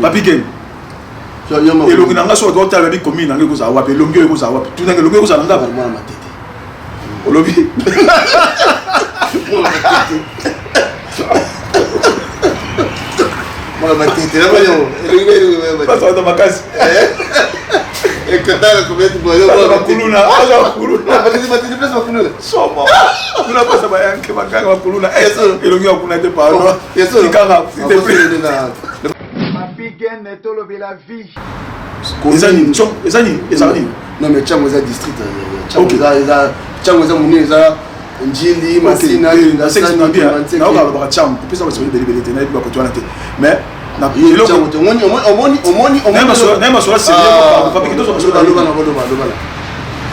Papi Ken. Elongi na nga soki otala bi commune na nga ekozala wapi? Elongi oyo ekozala wapi? Tuna nga elongi ekozala nga. Olobi. Mwana matete na bayo. Pasa makasi. Ekataka kometi boyo. Bakuluna, aza bakuluna. Matete matete place bakuluna. Somo. Kuna pasa bayanke bakanga bakuluna. Elongi ya kuna te pardon. Tikanga s'il te plaît. Mapigene tolobela vie. Eza nini? Eza nini? Eza nini? Non mais Tshangu eza district. Tshangu eza eza Tshangu eza munene eza Njili, Masina, Kingasani, Naoka alobaka Tshangu, kopesa bato ebele ebele te, nayebi bakoto wana te. Mais na eloko te omoni omoni omoni omoni naye masolo sérieux papa kitozo masolo loba na loba loba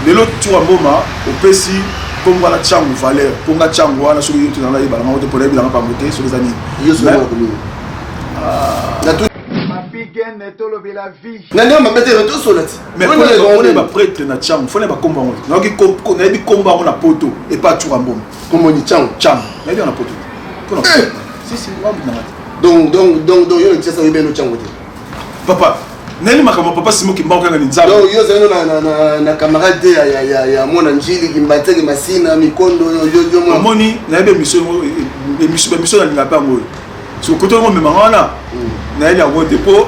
lelo Tshoura Mboma opesi kombo wana Tshangu valeur mpo nga Tshangu wana soki yo te nanga yebala ngo te mpo nayebelanga pambo te soki eza nini yo soki wana Mapigene tolobela vie. Na ndenge mabe te tosola ti. Mais pona ba prêtre na Tshangu fona ba kombo yango. Nayoki nayebi kombo yango na poto epa Tshoura Mboma. Kombo ni Tshangu. Tshangu. Nayebi yango na poto. Pona eh! si si wa na ngati. Donc donc donc donc yo na oyebi no Tshangu te. Papa nayeli makambo papa Simon Kimbangu kanga ni nzambe. Donc yo ozali na na na na camarade te ya ya ya mwana Njili Kimbanseke Masina Mikondo yo yo yo mwana. Omoni nayebi émission émission émission nalinga mpe yango oyo. So koto yango memanga wana nayebi yango te mpo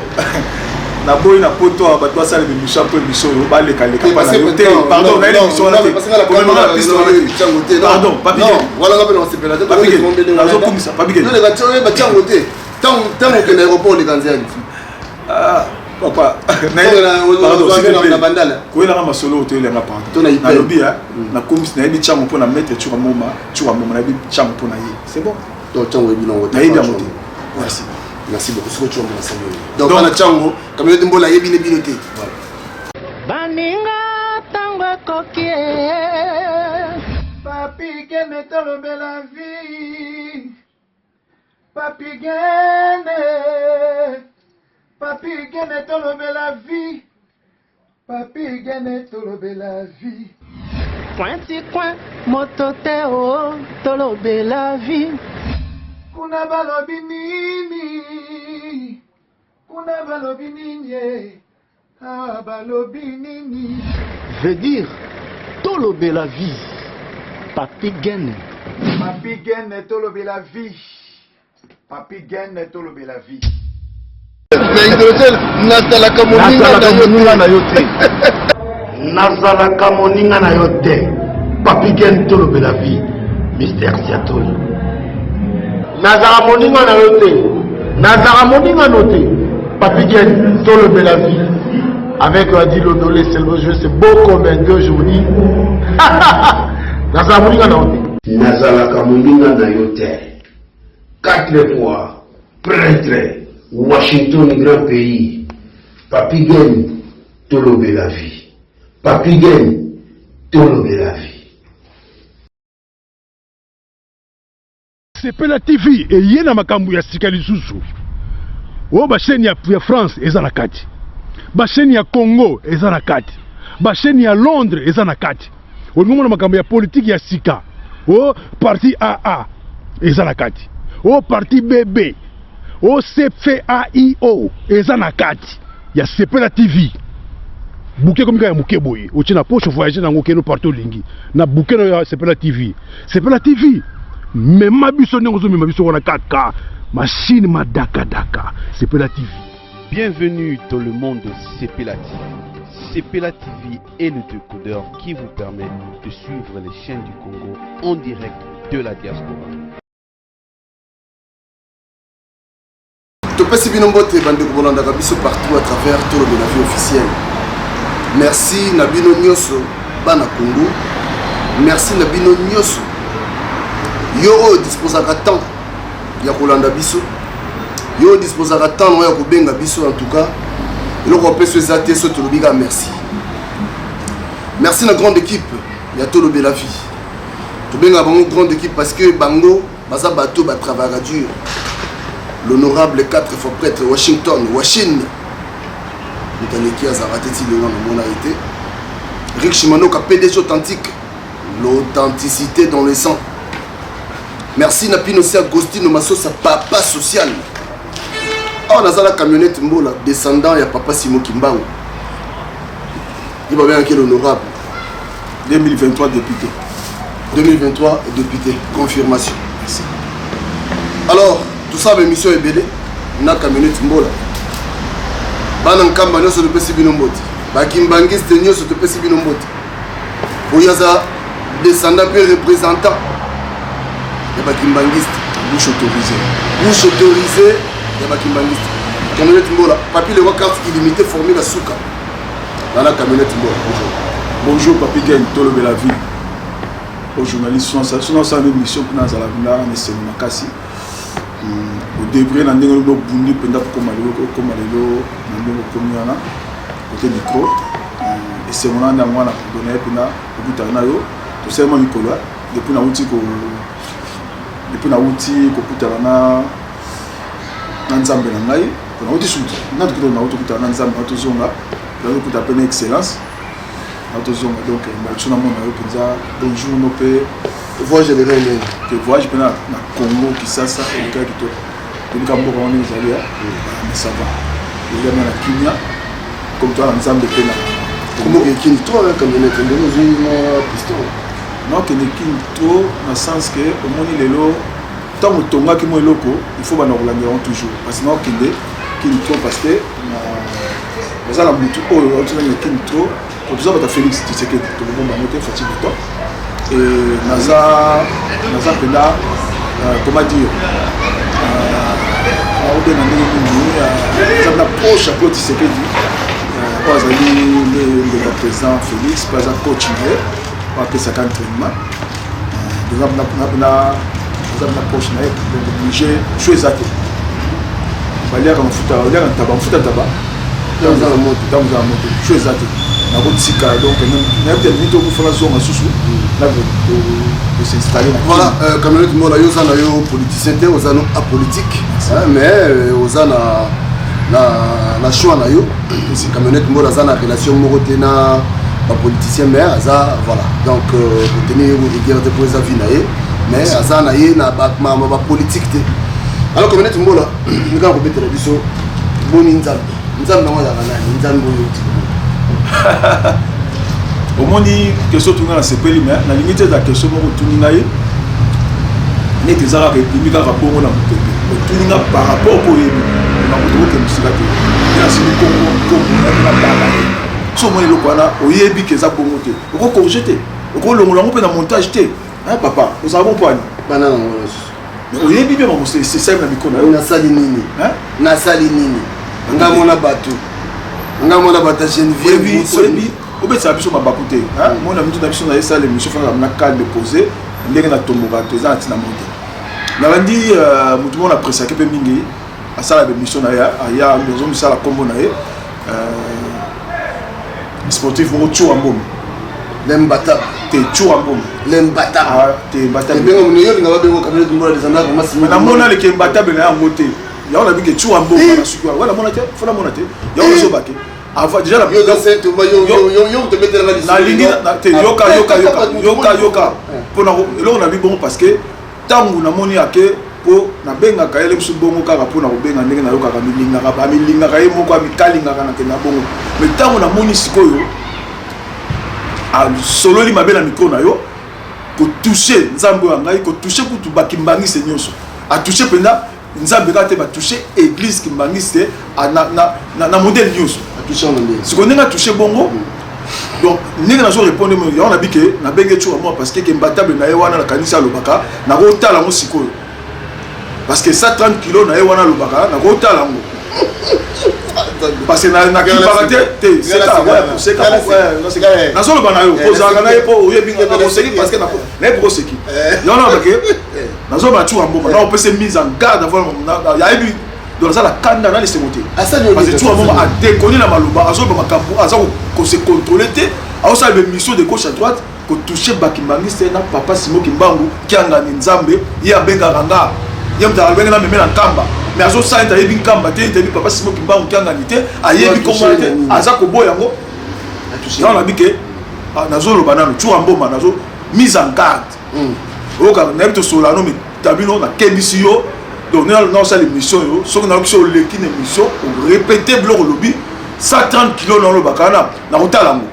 naboyi na poto awa bato basala émission mpo émission oyo balekaleka mpa na yo te pardon nayebi émission wana te komemanga na piste wana te pardon papi nazokumisa papi Tshangu te ntango okende aéroport oleka nzela Ah, papa na bandala koyelanga masolo oyo toyelanga pardon nalobi nakomisi nayebi Tshangu mpo na maître Tshoura Mboma Tshoura Mboma nayebi Tshangu mpo na ye c'est bon. Donc Tshangu oyebi nango te? Nayebi yango te, merci. Merci beaucoup. Siko Tshoura Mboma asali oyo donc wana Tshangu camionnette mbola ayebi ne bino te. Baninga ntango ekoki. Papi Gene tolobela vie. Papi Gene, Papi Gene tolobela vie. Papi Gene tolobela vie. Coin ti coin moto te o tolobela vie. Kuna balobi nini? Kuna balobi nini? Ah balobi nini? Veut dire tolobela vie. Papi Gene. Papi Gene tolobela vie. Papi Gene tolobela vie. Nazalaka moninga na yo te. Nazalaka moninga na yo te. Papi Gene tolobela vie. Mister Siatoli. Nazalaka moninga na yo te. Nazalaka moninga no te. Papi Gene tolobela vie. Avec Adi Londolé, c'est le jeu, c'est beau comme un deux journées. Nazalaka moninga na yo te. Nazalaka moninga na yo te. Quatre fois prêtre Washington grand pays. Papi Gene tolobela vie. Papi Gene tolobela vie. Sepela TV eye na makambo ya sika lisusu. Oyo ba chaîne ya, ya France eza na kati. Ba chaîne ya Congo eza na kati. Ba chaîne ya Londres eza na kati. Olingi omona makambo ya politique ya sika. O parti AA eza na kati. O parti BB. O CFAIO eza na kati ya Sepela TV. Bouquet ekomi kaka ya moke boye. Otie na poche voyager nango okende partout olingi. Na bouquet na ya Sepela TV. Sepela TV mema biso ndenge ozomema biso wana kaka machine madakadaka Sepela TV. Bienvenue dans le monde de Sepela TV. Sepela TV est le décodeur qui vous permet de suivre les chaînes du Congo en direct de la diaspora. Topesi bino mbote bandeko bolandaka biso partout à travers Tolobela Vie officielle. Merci na bino nyonso bana Congo. Merci na bino nyonso yo oyo disposaka temps ya kolanda biso, yo oyo disposaka temps na ya kobenga biso. En tout cas eloko opesi eza te, so tolobi kaka merci. Merci na grande équipe ya Tolobela Vie. Tobengaka bango grande équipe parce que bango baza bato ba travaillaka dur. L'honorable 4 fois prêtre Washington Washing moto aleki azalaka te ti lelo namona ye te. Rick Shimanoka PDG authentique, l'authenticité dans le sang. Merci na Pino Agostino Masosa papa social. Awa naza na camionnette Mbola, descendant ya papa Simon Kimbangu. Ye babengaki l'honorable. 2023 député. 2023 député, confirmation. Merci. Alors, tout ça, émission ebele na camionnette Mbola. Bana Nkamba nyonso topesi bino mbote. Bakimbangiste nyonso topesi bino mbote. Oyo aza descendant mpe représentant ya bakimbangiste. Bouche autorisée. Bouche autorisée ya bakimbangiste. Camionnette Mbola, Papi Leroy carte illimitée formule à Souka. Nana camionnette Mbola, bonjour. Bonjour Papi Gain, Tolobela vie. Au journaliste, sinon ça émission kuna azala kuna na esengo makasi. Odebrie na ndenge lobi obundi mpenza kokoma lelo okoma lelo na ndenge okomi wana kote micro esengo na yango wana kodona ye mpenza kokutana na yo tosali mwa mikolo depuis nauti ko depuis nauti kokutana na na nzambe na ngai nauti suki nga tokuta nauti kokutana na nzambe na tozonga nazokuta mpe na excellence na tozonga donc mbala namona yo mpenza bonjour no mpe voyage eleka ndenge te voyage mpe na Congo Kisasa elekaki kitoko tolika mboka wana ezali ya mais ça va ezali na kimia comme toi na nzambe mpe na komboka ekini trop na camionnette ndenge ozwi mwa piston naokende kini trop na sens ke omoni lelo ntango otongaki mwa eloko il faut banda kolandela yango toujours parce que naokende kini trop parce que naza na motu oyo autinange kini trop toza bato ya Félix Tshisekedi tokobomba yango te Fatshi Béton et naza naza mpenza comment dire nakobenga ndenge nini naza mpenza proche ya Claude Tshisekedi oyo azali nde ndeko ya président Félix mpe aza coach na ye oyo apesaka entraînement naza mpenza proche na ye donc oblige choix eza te baliaka mafuta baliaka ntaba mafuta ntaba ntango eza na moto ntango eza na moto choix eza te nakotika donc nayebi te minute okufa nazonga susu na kosinstalle. Voilà, camionnette Mbola, yo oza na yo politicien te, oza no apolitique, mais oza na choix na yo. Camionnette Mbola aza na relation moko te na bapoliticien, mais aza, voilà, donc kotenir ye rigueur te mpo eza vie na ye, mais aza na ye na makambo bapolitique te. Alors camionnette Mbola, kaka kobetela biso boni nzambe, nzambe yango azalaka nani, nzambe oyo oti? Omoni question otunga, na sepeli, mais nalingi te eza question moko otuni ngai neti eza kaka ebimi kaka bongo na mopepe. Otuni nga par rapport po oyebi makoto okende mosika te nde nasili kongo kongo na bala ye. So omoni eloko wana, oyebi ke eza bongo te, okocorriger te, okolongola yango mpe na montage te. Papa, ozala bon poani. Bana nango nyonso. Mais oyebi bien bango esali na mikro na yo. Nasali nini? Nasali nini? Nga mona bato, nga mona bato ya Geneviève. Oyebi obetisa biso mabaku te. Mona mitu na biso na esala émission fana na calme posé ndenge na tomboka to eza na ntina mo te. Nalandi motu moko na appréciaki mpe mingi asala bémission na ye, aya azomisala nkombo na ye sportif moko Tsura Mboma. Lembata. Te, Tsura Mboma. Lembata. Te, Mbata. Namona leke Mbatable na yango te. Yango nabike Tsura Mboma na suki wana namona te, fo namona te. Yango nazobake avant déjà nalingi te. Yoka, yoka, yoka, yoka, yoka mpona eloko na bi bongo, parce que ntango namoni ake mpo nabengaka ye biso bongo kaka mpona kobenga ndenge nayokaka milingaka amilingaka ye moko amikalingaka nakenda bongo. Mais ntango namoni sikoyo asololi mabe na micro na yo, kotoucher nzambe oyo ya ngai, kotoucher kutu bakimbangise nyonso, atoucher mpenza nzambe kaka te, batoucher église kimbangiste na modèle nyonso. Sikoyo ndenge atoucher bongo, donc ndenge nazo répondre yango, nabi ke nabenge Tsura mwa parce que ke mbatable na ye wana nakanisi alobaka, nakotala yango sikoyo parce que 130 kilo na ye wana alobaka, nakotala yango parce que nakipaka te te. Nazoloba na yo kozalaka na ye mpo oyebi nakoseki parce que nayebi koseki yango nalobake. Nazoloba na Tsura Mboma, naopesa mise en garde, yayebi. Donc aza na kanda na lisengo te parce que Tsura Mboma adéconner na maloba, azoloba makambo aza kose contrôler te, aosala bémission de gauche à droite, kotoucher bakimbangiste na papa Simo Kimbangu Kiangani. Nzambe ye abengaka nga, ye moto alobenge na meme na Nkamba, mais azosala ete ayebi Nkamba te, ete ayebi papa Simo Kimbangu Kiangani te, ayebi komona te, aza koboya yango. Yango nabi ke nazoloba nano Tsura Mboma, nazo mise en garde. Oyoka, nayebi tosolola no mitabino, nakebisi yo. Donc naosala émission oyo, soki nayoki so oleki na émission, orépété biloko olobi 130 kilo na olobaka wana, nakotala yango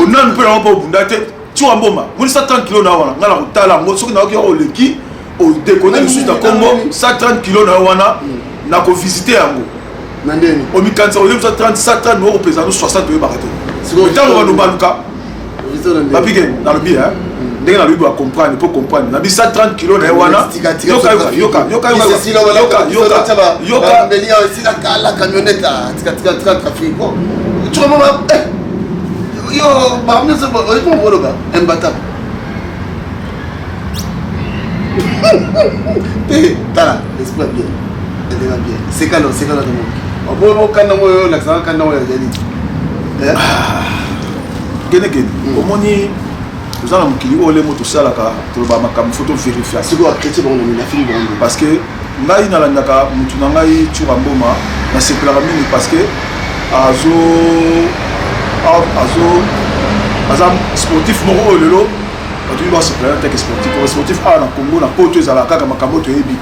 onanu mpe nango mpo obunda te. Tshuka Mboma, moni 130 kilo na wana, ngai nakotala yango. Soki nayoki yako oleki, odekone lisusu na kombo 130 kilo na yo wana, nakovisite yango. Na ndeni? Omikanisa oyebi 130, 130 okopesa no 60, oyebaka te. Ntango balubaluka bapike, nalobi ndenge nalobi, bacomprendre mpo comprendre nabi 130 kilo na ye wana. Yoka, yoka, yoka, yoka, yoka, yoka, yoka. Mbeli awa esila kala, camionnette tika tika tika, trafic. Tshuka Mboma, yo makambo nyonso oyebi, oloba imbattable te. Tala esprit bien, elenga bien, sekana sekana to moki okanda ngo oyo olakisaka kanda oyo azali. Kende kende, omoni toza na mokili oyo lemo tosalaka, toloba makambo, faut tovérifia. Sikoyo achrétien bango na afili bango. Parce que ngai nalandaka mutu na ngai Tshuka Mboma, nasepelaka mingi parce que azo aza sportif moko oyo lelo bato mingi basepela na teke sportif. Sportif awa na Congo, na Poto, ezalaka kaka makambo oyo toyebi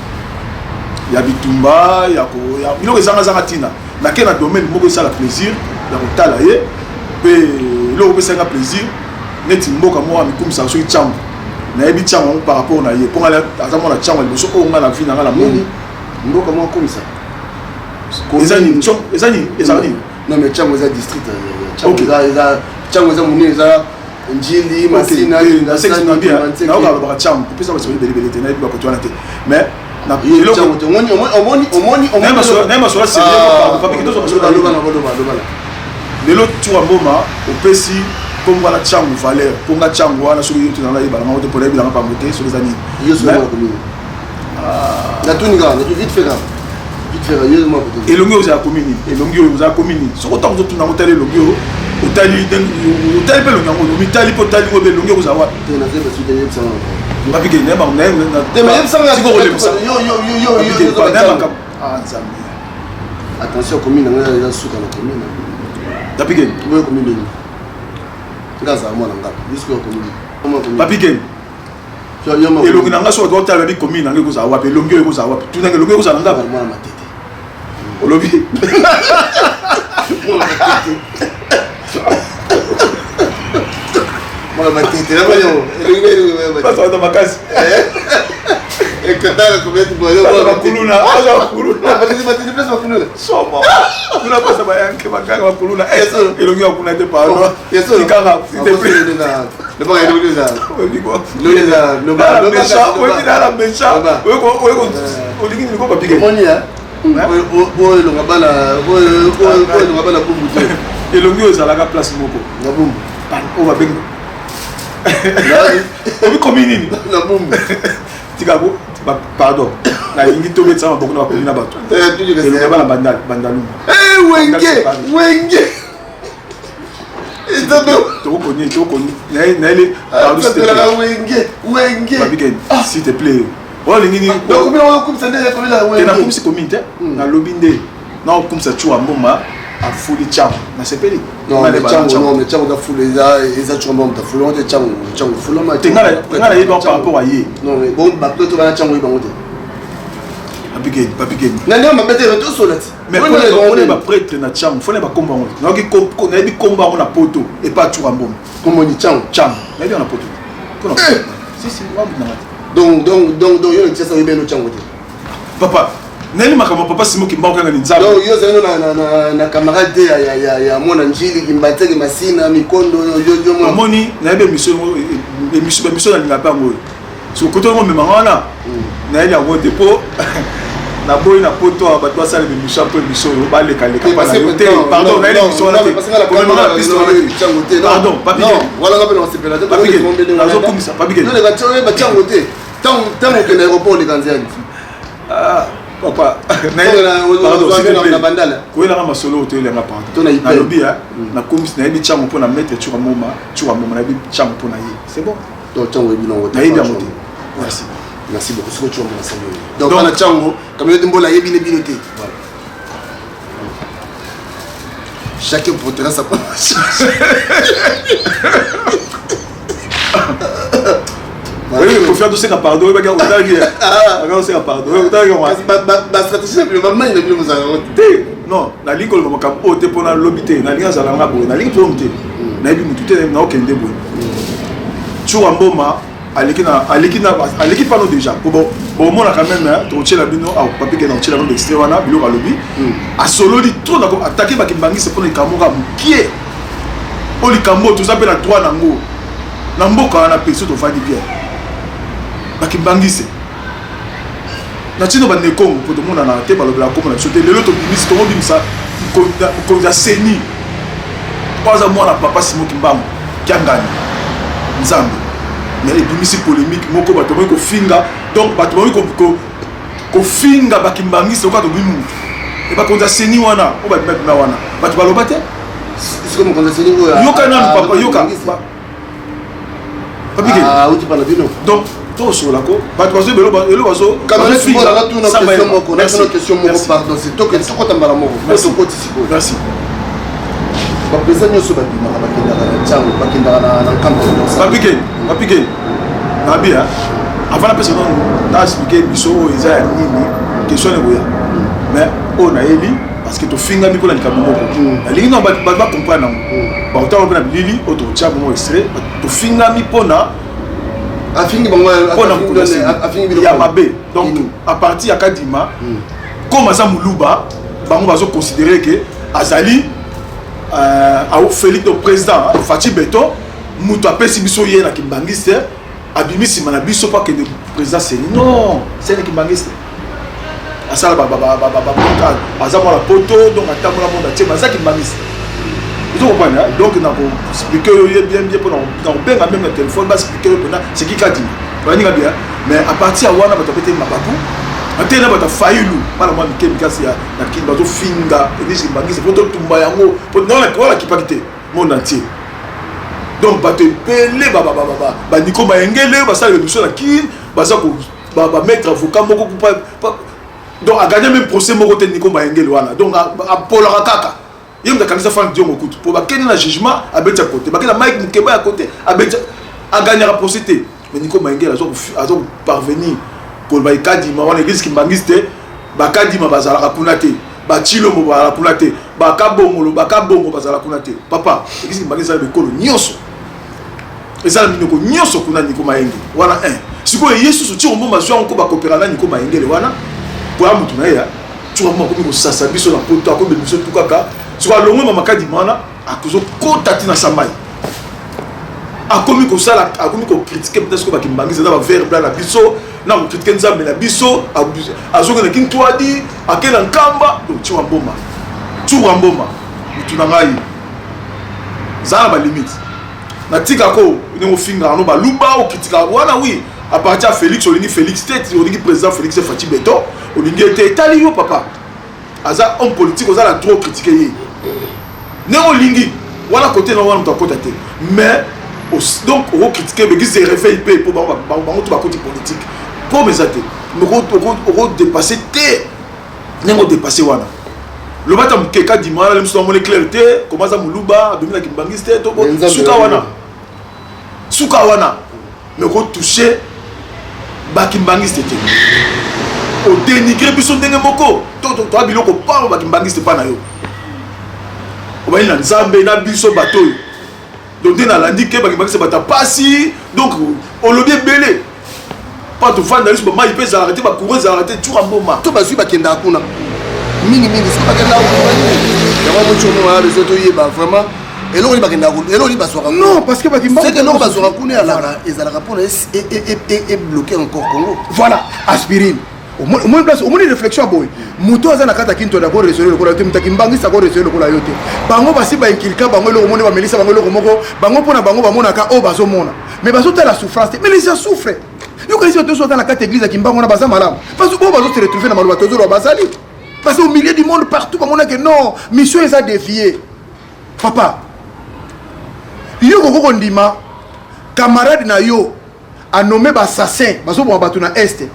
ya bitumba, ya biloko ezangazanga ntina. Nake na domaine moko esala plaisir ya kotala ye, mpe eloko opesanga plaisir neti mboka moko amikumisaka soki ntiango, nayebi ntiango yango par rapport na ye, mpo ngai aza mwana ntiango ya liboso oyo ngai na vie na ngai na moni. Mboka moko akomisa? Eza nini? Eza nini? Ezala nini? Non, mais Ntiango eza district. Ntiango eza monene, eza Njili, Masina. Naoka alobaka Ntiango kopesa bato ebelebele te, nayebi bakoto wana te, mais naye masolo. Lelo Tshuka Mboma opesi nkombo wana Ntiango valeur, mponga Ntiango wana, soki yo te nanga yebala ngo te, mpona yebelanga pambo te soki eza nini. Natuni kaka, vite fait kaka, vite fait. Elongi oyo ozala komi nini? Elongi oyo ozala komi nini? Soki otango ozotuna yango, otali elongi oyo, otali, otali mpe elongi yango, omitali mpe otali ngo mpe, elongi oyo kozala wapi? Papike. Nzambe. Attention, commune na ngai eza suka na commune. Papike. Boyo commune nini? Nga azala mwana ngaka jusque commune. Papike, elongi na nga, soki otala babi commune na ngai ekozala wapi? Elongi oyo ekozala wapi? Tunanga, elongi ekozala nga mwana Matete. Olobi? Mwana Matete ata makasi. Bakuluna, bakuluna somo kuna, pasa bayanke bakanga bakuluna, elongi ya kuna te. Pardon, tikanga s'il te plaît. Oyebi méchant, olingi nini ko bapike? Oyo elonga bana, oyo elonga bana Bumbu te. Elongi oyo ezalaka place moko na Bumbu. Oyo babengi obi komi nini? Na Bumbu. Tikako, pardon, nalingi tobetisa maboko na bakomi na bato, elonga bana Bandalungu. Wenge, wenge. Tokokoni, tokoni nayeli. Pardon, wenge, wenge. Babike, s'il te plaît, oyo olingi nini? Nakumisi commune te, nalobi nde naokumisa Tshuka Mboma, afuli Ntiango, nasepeli. Ntiango eza fulu, eza Tshuka Mboma tafulu te, Ntiango, Ntiango fulama. Te, nga nayebi par rapport a ye. Non, bato to bana Ntiango oyebango te. Papikeni, papikeni. Na ndenge mabe te, tosola ti. Mais mpona baprêtre na Ntiango, fona bakombo yango, nayoki, nayebi kombo yango na Poto epa Tshuka Mboma. Kombo ni Ntiango? Ntiango nayebi yango na Poto mpona, si si, wabinanga te. Donc yo na Kinshasa oyebi eno Ntiango te? Papa, nayeli makambo papa Simo Kimbangu kanga ni Nzambe. Donc yo ozali no na camarade te ya mwana Njili, Kimbateke, Masina, Mikondo, yo? Omoni, nayebi émission, émission, émission nalinga mpe yango oyo. Soki kote yango omemanga wana, nayebi yango te, mpo naboyi na Poto awa bato basala émission mpo émission oyo balekaleka mpa na yo te. Pardon, nayebi émission wana te, komemanga na piste wana te, pardon. Papike, nazokumisa papike. Batiango te, ntango okende aéroport oleka nzela. Papa, na Bandala. Koyelanga masolo oyo, toyelanga, pardon. Nalobi nakomisi, nayebi Ntiango mpo na maître Tshuka Mboma. Tshuka Mboma, nayebi Ntiango mpo na ye, c'est bon. Donc Ntiango oyebi nango? Nayebi yango te, merci. Merci beaucoup. Sikoyo Tshuka Mboma asali oyo, donc wana Ntiango camionnette mbola ayebi ne bino te. Voilà, chacun portera sa propre charge. Oyo Koffi atosenga pardon, oyebaki otalaki akosenga pardon, otalaki bastratégie na bino, bamai na bino bozalaka te. Non, nalingi koloba makambo oyo te mpona lobi te. Nalingi azala nga boye, nalingi problème te, nayebi mutu te, naokende boye. Tshoura Mboma aleki na aleki na aleki pano déjà po bomona quand même tokotiela bino papi ke na kotiela bino extrait wana. Biloko alobi, asololi trop na attaquer bakimbangisi mpona likambo moko ya mokie. Oyo likambo oyo toza mpe na droit nango na mboka wana mpe so tovandi bien bakimbangisi na ntina bandekongo mpo tomonana te, balobela kombo na biso te. Lelo tobimisi, tokobimisa mokonzi ya CENI oyo aza mwana papa Simo Kimbangu Kiangani Nzambe. Mais ebimisi polémique moko, bato bakoki kofinga. Donc bato bakoki kofinga bakimbangisi lokola tobimi mutu e bakonzi ya CENI wana oyo babimabima wana, bato baloba te. Yoka nanu papa, yoka papike auti pana bino. Donc tosola ko bato bazo elo bazo Natuna question moko, natuna question moko, pardon, tokota mbala moko po tokoti sikoyo. Merci. Baprésident nyonso babimaka, bakendaka na ntango, bakendaka na nkambo. Papike, papike, nabi avant napesa nanu na expliquer biso oyo eza ya nini, question ekoya. Mais oyo nayebi, parce que tofingami mpona likambo moko, nalingi no bato bacomprendre yango, bakotanga mpe na bilili oyo tokotia bongo extrait. Tofingami mpona Afingi bango? Mpona ya mabe. Donc à partir ya Kadima, comme aza moluba, bango bazoconsidérer ke azali Félix, donc président Fatshi Béton, moto apesi biso ye na kimbangiste, abimi nsima na biso mpo akende président CENI. Non, CENI kimbangiste asala aza mwana poto, donc atambola monde atie, aza kimbangiste. Ozo comprendre? Donc nakoexpliquer oyo ye bien bien, mpona nakobenga même na téléphone, baexpliquer oyo mpena seki Kadima baninga bien. Mais à partir ya wana, bato apete mabaku ate na bato ya Fayulu, bana mwa mike mikasi ya na Kini, bazofinga église kimbangiste po totumba yango wana kipaki te monde entier. Donc bato ebele, baniko mayengele basalaka émission na Kini, baza bamaître avocat moko, donc agagné même procès moko te. Niko Mayengele wana, donc apolaka kaka ye moto akangisa Frank Diongo kutu mpo bakende na jugement, abeti ya kote, bakende na Mike Mokeba ya kote, abeti, agagnaka procès te. Mais Niko Mayengele aza koparvenir koloba ekadima wana église kimbangisi te, bakadima bazalaka kuna te, bachilombo bazalaka kuna te, bakabongolo bakabongo bazalaka kuna te. Papa, église kimbangisi ezala bikolo nyonso, eza na minoko nyonso kuna. Niko Mayengele wana 1 sikoyo ye susu ti omboma zwa yango ko bakopera na Niko Mayengele wana po ya motu na ye. Tshoura Mboma akomi kosasa biso na poto, akomi biso tu kaka. Sikoyo alongwe mama Kadima wana, akozokota ti na Sambai, akomi kosala, akomi kocritiquer peut-être sikoyo bakimbangisi eza bavert blanc na biso, na kocritiquer Nzambe na biso. Azokende Kintwadi, ake na Nkamba. Tshoura Mboma, Tshoura Mboma, mutu na ngai, zala na balimite. Natika ko ndenge ofingaka no baluba, okritikaka wana. Oui, à partir ya Félix, olingi Félix te, olingi président Félix Fatshi Béton, olingi ete etali yo papa, aza homme politique, oza na trop critiquer ye ndenge olingi wana kote na wana, moto akota te. Mais donc okocritiquer église de réveil mpe mpo bango to bakoti politique pome eza te, okodépasser te ndenge odépasser wana. Loba ata moke Kadima wana mosusu amoni clair te koma aza moluba, abimi na kimbangisi te. Suka wana, suka wana. Mais okotoucher bakimbangiste te, odénigrer biso ndenge moko toa biloko pamba bakimbangiste mpa na yo, obali na Nzambe na biso bato oyo. Donc nde nalandi ke bakimbangiste bato ya pasi. Donc olobi ebele mpa tovanda biso, bamai mpe ezalaka te, bacourant ezalaka te. Tshoura Mboma. To bazwi, bakendaka kuna mingimingi. Soki bakendaka kuna yango mocomo wana, besoin toyeba vraiment eloko nini bakendaka, eloko nini bazwaka. Non, parce que bakimbangu eloko bazwaka kuna ezalaka mpona ebloquer encore Congo. Voilà, aspirine. Omoni place, omoni réflexion ya boye. Moto aza na kati ya Kinto ako raisonner lokola yo te, moto akimbangisi ako raisonner lokola yo te. Bango basi bainculquer bango eloko, omoni, bamelisa bango eloko moko. Bango mpona bango bamonaka oyo bazomona, mais bazotala souffrance te. Mais les gens souffrent. Yokanisi bato nyonso baza na kati ya église ya Kimbango wana baza malamu? Oyo bazo se retrouver na maloba tozoloba bazali, parce que au milieu du monde partout bamonake non, mission eza dévié. Papa, yo koko kondima camarade na yo anommer baassassin, bazoboma bato na Est,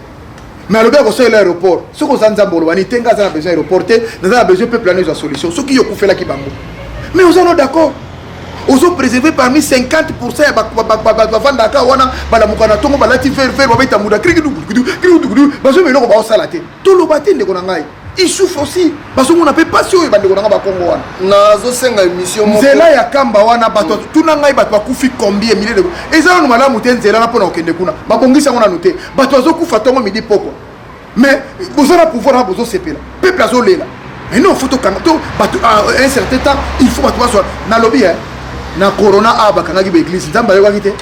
mais alobi akosalela aéroport. Soki oza Nzambe, oloba ni te: nga aza na besoin aéroport te, naza na besoin peuple wana ezwa solution. Soki yo okufelaki bango, mais oza no d'accord. Ozo préserver parmi 50% ya bato bavandaka wana, balamuka na ntongo, balati vert vert, babeta muda krikidukudu, bazomela eloko baosala te. Toloba te, ndeko na ngai, il souffre aussi, bazomona mpe mpasi oyo bandeko na ngai bakongo wana. Nazosenga émission moko. Nzela ya Kamba wana, bato, tuna ngai, bato bakufi combien milliers de? Eza nanu malamu te. Nzela na mpona kokende kuna, babongisi yango nanu te. Bato bazokufa ntongo, midi, pokwa, mais boza na pouvoir na bozosepela, peuple azolela. Mais non, faut tokanga to bato un certain temps, il faut bato bazwa. Nalobi na corona awa bakangaki baeglise, Nzambe ayokaki te.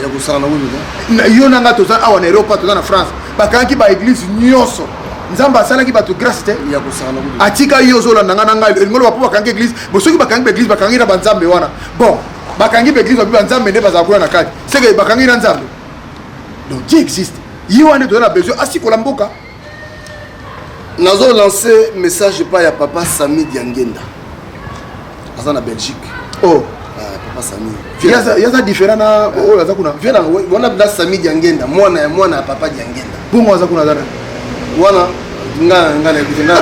Ya kosala nango te. Yo na nga toza awa na Europa, toza na France, bakangaki baeglise nyonso, Nzambe asalaki bato grâce te. Ya kosala nango te. Atika yo ozolanda nga na ngai, elingi oloba mpo bakangi église bo, soki bakangi baeglise, bakangi na banzambe wana. Bon, bakangi baeglise, babi banzambe nde bazala kuna na kati, seke bakangi na Nzambe. Donc Dieu existe, ye wana nde toza na besoin asikola mboka. Nazo lancer message epai ya papa Sami Diangenda, aza na Belgique. Oh. Ah, papa Sami. Ye aza différent na oyo aza kuna. Viens wana na Sami Diangenda, mwana ya mwana ya papa Diangenda. Bongo aza kuna, aza nani? Wana nga nayebi te, nga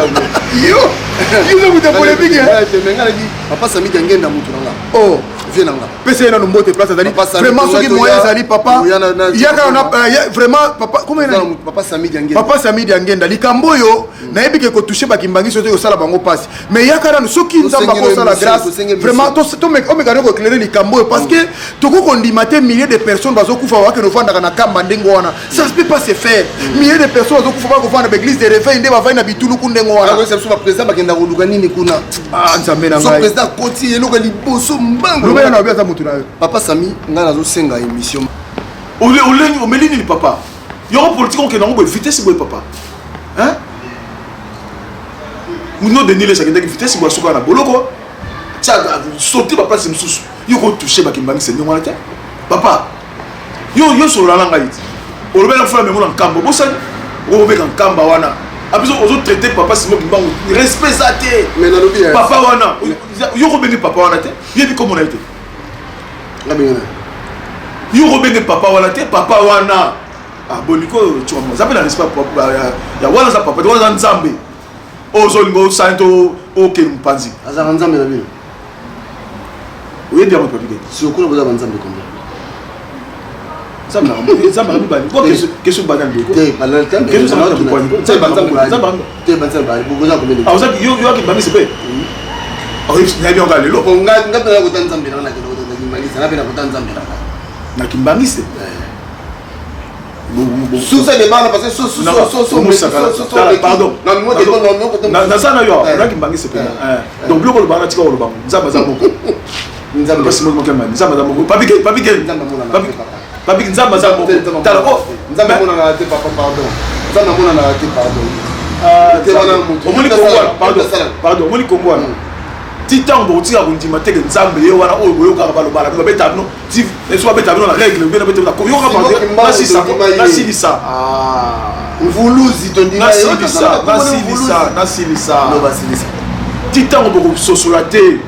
Yo yo oza polémique. Nga nayebi papa Sami Diangenda, mutu na nga. Oh. Vie na nga. Pesa ye nanu mbote place azali. Vraiment, soki moyen ezali, papa, yaka na vraiment papa, comment nani? Papa Sami Diangenda. Papa Sami Diangenda, likambo oyo nayebi ke kotouche bakimbangi soki kosala bango mpasi, mais yaka nanu, soki Nzambe akosala grâce, vraiment omeka nde koéclairer likambo oyo, parce que tokoki kondima te milliers de personnes bazokufa, bakende ovandaka na Kamba ndenge wana, ça ne peut pas se faire. Milliers de personnes bazokufa, bakovanda baeglise de réveil nde bavandi na bituluku ndenge wana. Biso baprésident bakenda koluka nini kuna? Ah, Nzambe na so ngai. Président akoti, eloko ya liboso, mbango. Lobela na obi, aza motu na yo. Papa Sami, ngai nazosenga émission. Oleni, omeli nini, papa? Yoko politique okende yango boye vitesse boye, papa, hein? Muno Denis Lessie akendaki vitesse boye, asuka na boloko, tia sauter baplace mosusu. Yo kotouche bakimbangisa ndenge wana te, papa. Yo yo solola na ngai te, olobela fula mengo na Nkambo, bosani okobeka Nkamba wana abiso ozotraite papa Simo Kimbangu, respect eza te. Mais nalobi Papa wana, yo kobenge papa wana te, yebi komona ye te. Nga benga na Yo kobenge papa wana te, papa wana. Ah, boliko tiwamo eza mpe na respect ya wana, aza papa te, wana aza Nzambe. Oyo ozolinga osali to okende mopanzi. Azalaka Nzambe na bino? Oyebi yango, papi te. Sokuna boza banzambe combien? Nzambe aka mibali, question bana ndeko. Te, te, banzambe boza combien? Yo akibangisi mpe nayebi yango lelo. Nga mpe nakota Nzambe nanga, nakende kota nakimbangisa, nga mpe nakota Nzambe nanga. Nakimbangisi. Susa de bana, parce que so so so so so. Pardon, naza na yo, nakimbangisi mpe. Donc biloko oloba wana, tika koloba. Nzambe aza moko. Nzambe aza moko, papi papi papi, Nzambe aza moko. Tala o. Nzambe amonanaka te, papa, pardon. Nzambe amonanaka te, pardon. Omoni Kongo wana, pardon, pardon, omoni Kongo wana, ti ntango bokotika kondima teke Nzambe ye wana oyo boyokaka balobala bino, babeta bino so, babeta bino na règle, bino babeta bino, yoka, nasilisa, nasilisa. Mvuluzi. Nasilisa, nasilisa, nasilisa. Ti ntango bokososola te,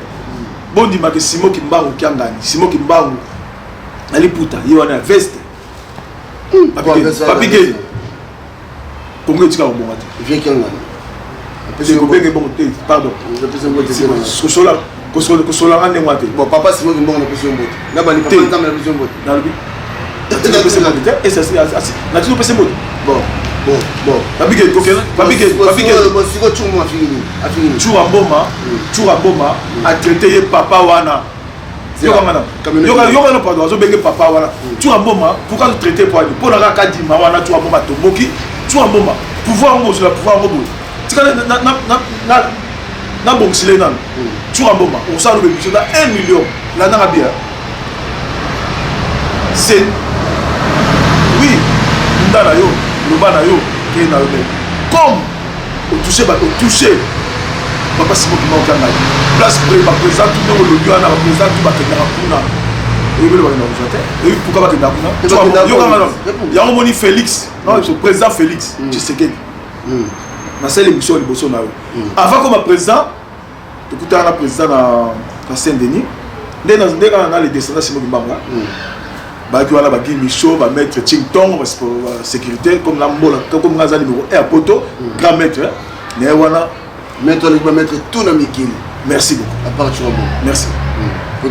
bondimaka Simo Kimbangu Kiangani, Simo Kimbangu na liputa ye wana ya veste, papi Gei, Kongo etika kobonga te. Kobenge bongo te, pardon, kosola kosolanga ndenge wana te. Bon, papa Simo Kimbangu, napesi yo mbote na bani, papa Nzambe, napesi yo mbote. Nalobi natiki opesi mbote. Bon, bon, bon. Papike, papike, papike. Siko Tshumu afingi nini? Afingi nini? Tshuka Mboma, Tshuka Mboma atraite ye papa wana. Yokanga yoka, pardon, azobenge papa wana Tshuka Mboma. Pourquoi azotraite? Po ani? Mpo na kaka dima wana Tshuka Mboma atomboki. Tshuka Mboma, pouvoir yango bozwela, pouvoir yango boye, tika nabongisile nano. Tshuka Mboma, okosala lobe biso ta 1 million, landanga bien. C'est oui, nda na yo, loba na yo, kei na yo, mais comme otouche bato, otouche papa Simo Kimbangu Kiangani, place baprésident tu ndenge olobi wana, baprésident tu bakendaka kuna, oyebele bakendaka kozwa te. Oyebi pourquoi bakendaka kuna? Yokanga nano yango. Moni Félix, président Félix Tshisekedi, nasali émission liboso na yo avant koma président, tokutana na président na Saint Denis, nde nde kaka na le descendant Simo Kimbangu bayaki wana, bagi micho, bamaître Chingtong, sécurité comme na mbola, comme nga aza numéro 1 ya poto, grand maître naye wana. Maître aleki bamaître tout na mikili. Merci beaucoup. À part Tshuka. Merci.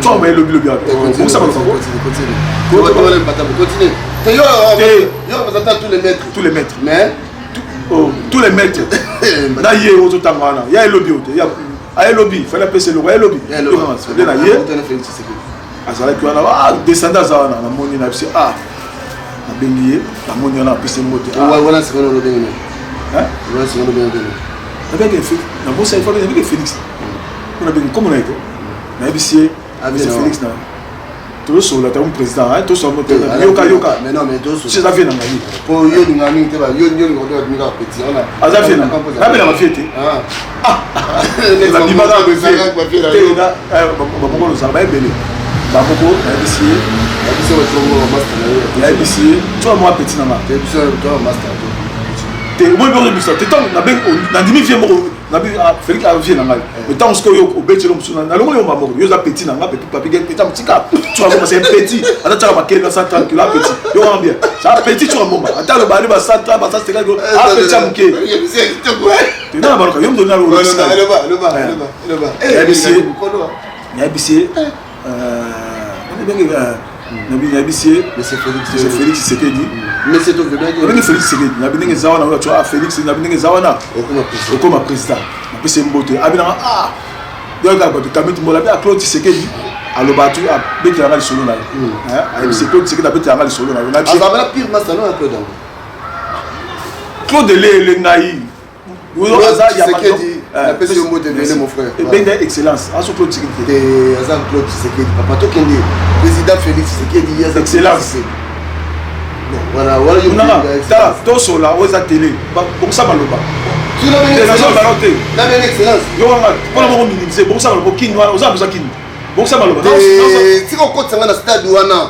Tshuba elobi lobi wapi? Bongisa maloba ko. Continue. Te yo yo représente tous les maîtres. Tous les maîtres. Mais oh, tous les maîtres. Na ye ozotanga wana. Ya elobi ote. Ya ayelobi, fallait apesa eloko ayelobi. Nde na ye azalaki wana ah descendant aza wana namoni na biso ah nabengi ye namoni wana apesi mbote wana sikoyo olobengi nani wana sikoyo olobengi nani nabengaki nabosani nabengaki Félix mpona bengi nkombo na ye te nayebisi ye monsieur Félix na tozosolola tango président tosolola yoka yoka si aza vie na ngai aza vie na nabela bavie te nabimaka bamoko lozala baebele bamoko nayebisi ye nayebisi ye tsoa mwa petit na nga te omoni mpe ozobisa te ntango nandimi vie moko nabi ah, Félix avie na ngai mais ntango sikoyo obeteli mosusu nalongoli yo maboko yo oza petit na ngai petit papi petit motika tshoura mboma c'est petit ata tiaka makele na 130 kilo petit yo wana bien ça petit tshoura mboma ata aloba ali ba 130 ba 150 kilo a petit ya moke te na baloka yo moto nayebisi nayebisi ye nayebisi ye monsieur Félix Tshisekedi nabengi Félix Tshisekedi nabi ndenge eza wana oyo ah Félix nabi ndenge eza wana okoma président napesi ye mbote abinanga ah yoka bato kamiti mbola abi ah Claude Tshisekedi aloba tu abetelanga lisolo na ye ayebisi Claude Tshisekedi abetelanga lisolo na ye Claude elele ngai Tshisekedi napesi yo mbote ebele mon frère ebenda excellence azo Claude Tshisekedi te aza Claude Tshisekedi papa tokende président Félix Tshisekedi ye aza excellence voilà voilà yo tala tosola oyo eza télé bokisa maloba nazoloba te nabengi excellence yo wanga mpona moko minimiser bokisa maloba kini wana oza besoin kini bokisa maloba tika okotisa nga na stade wana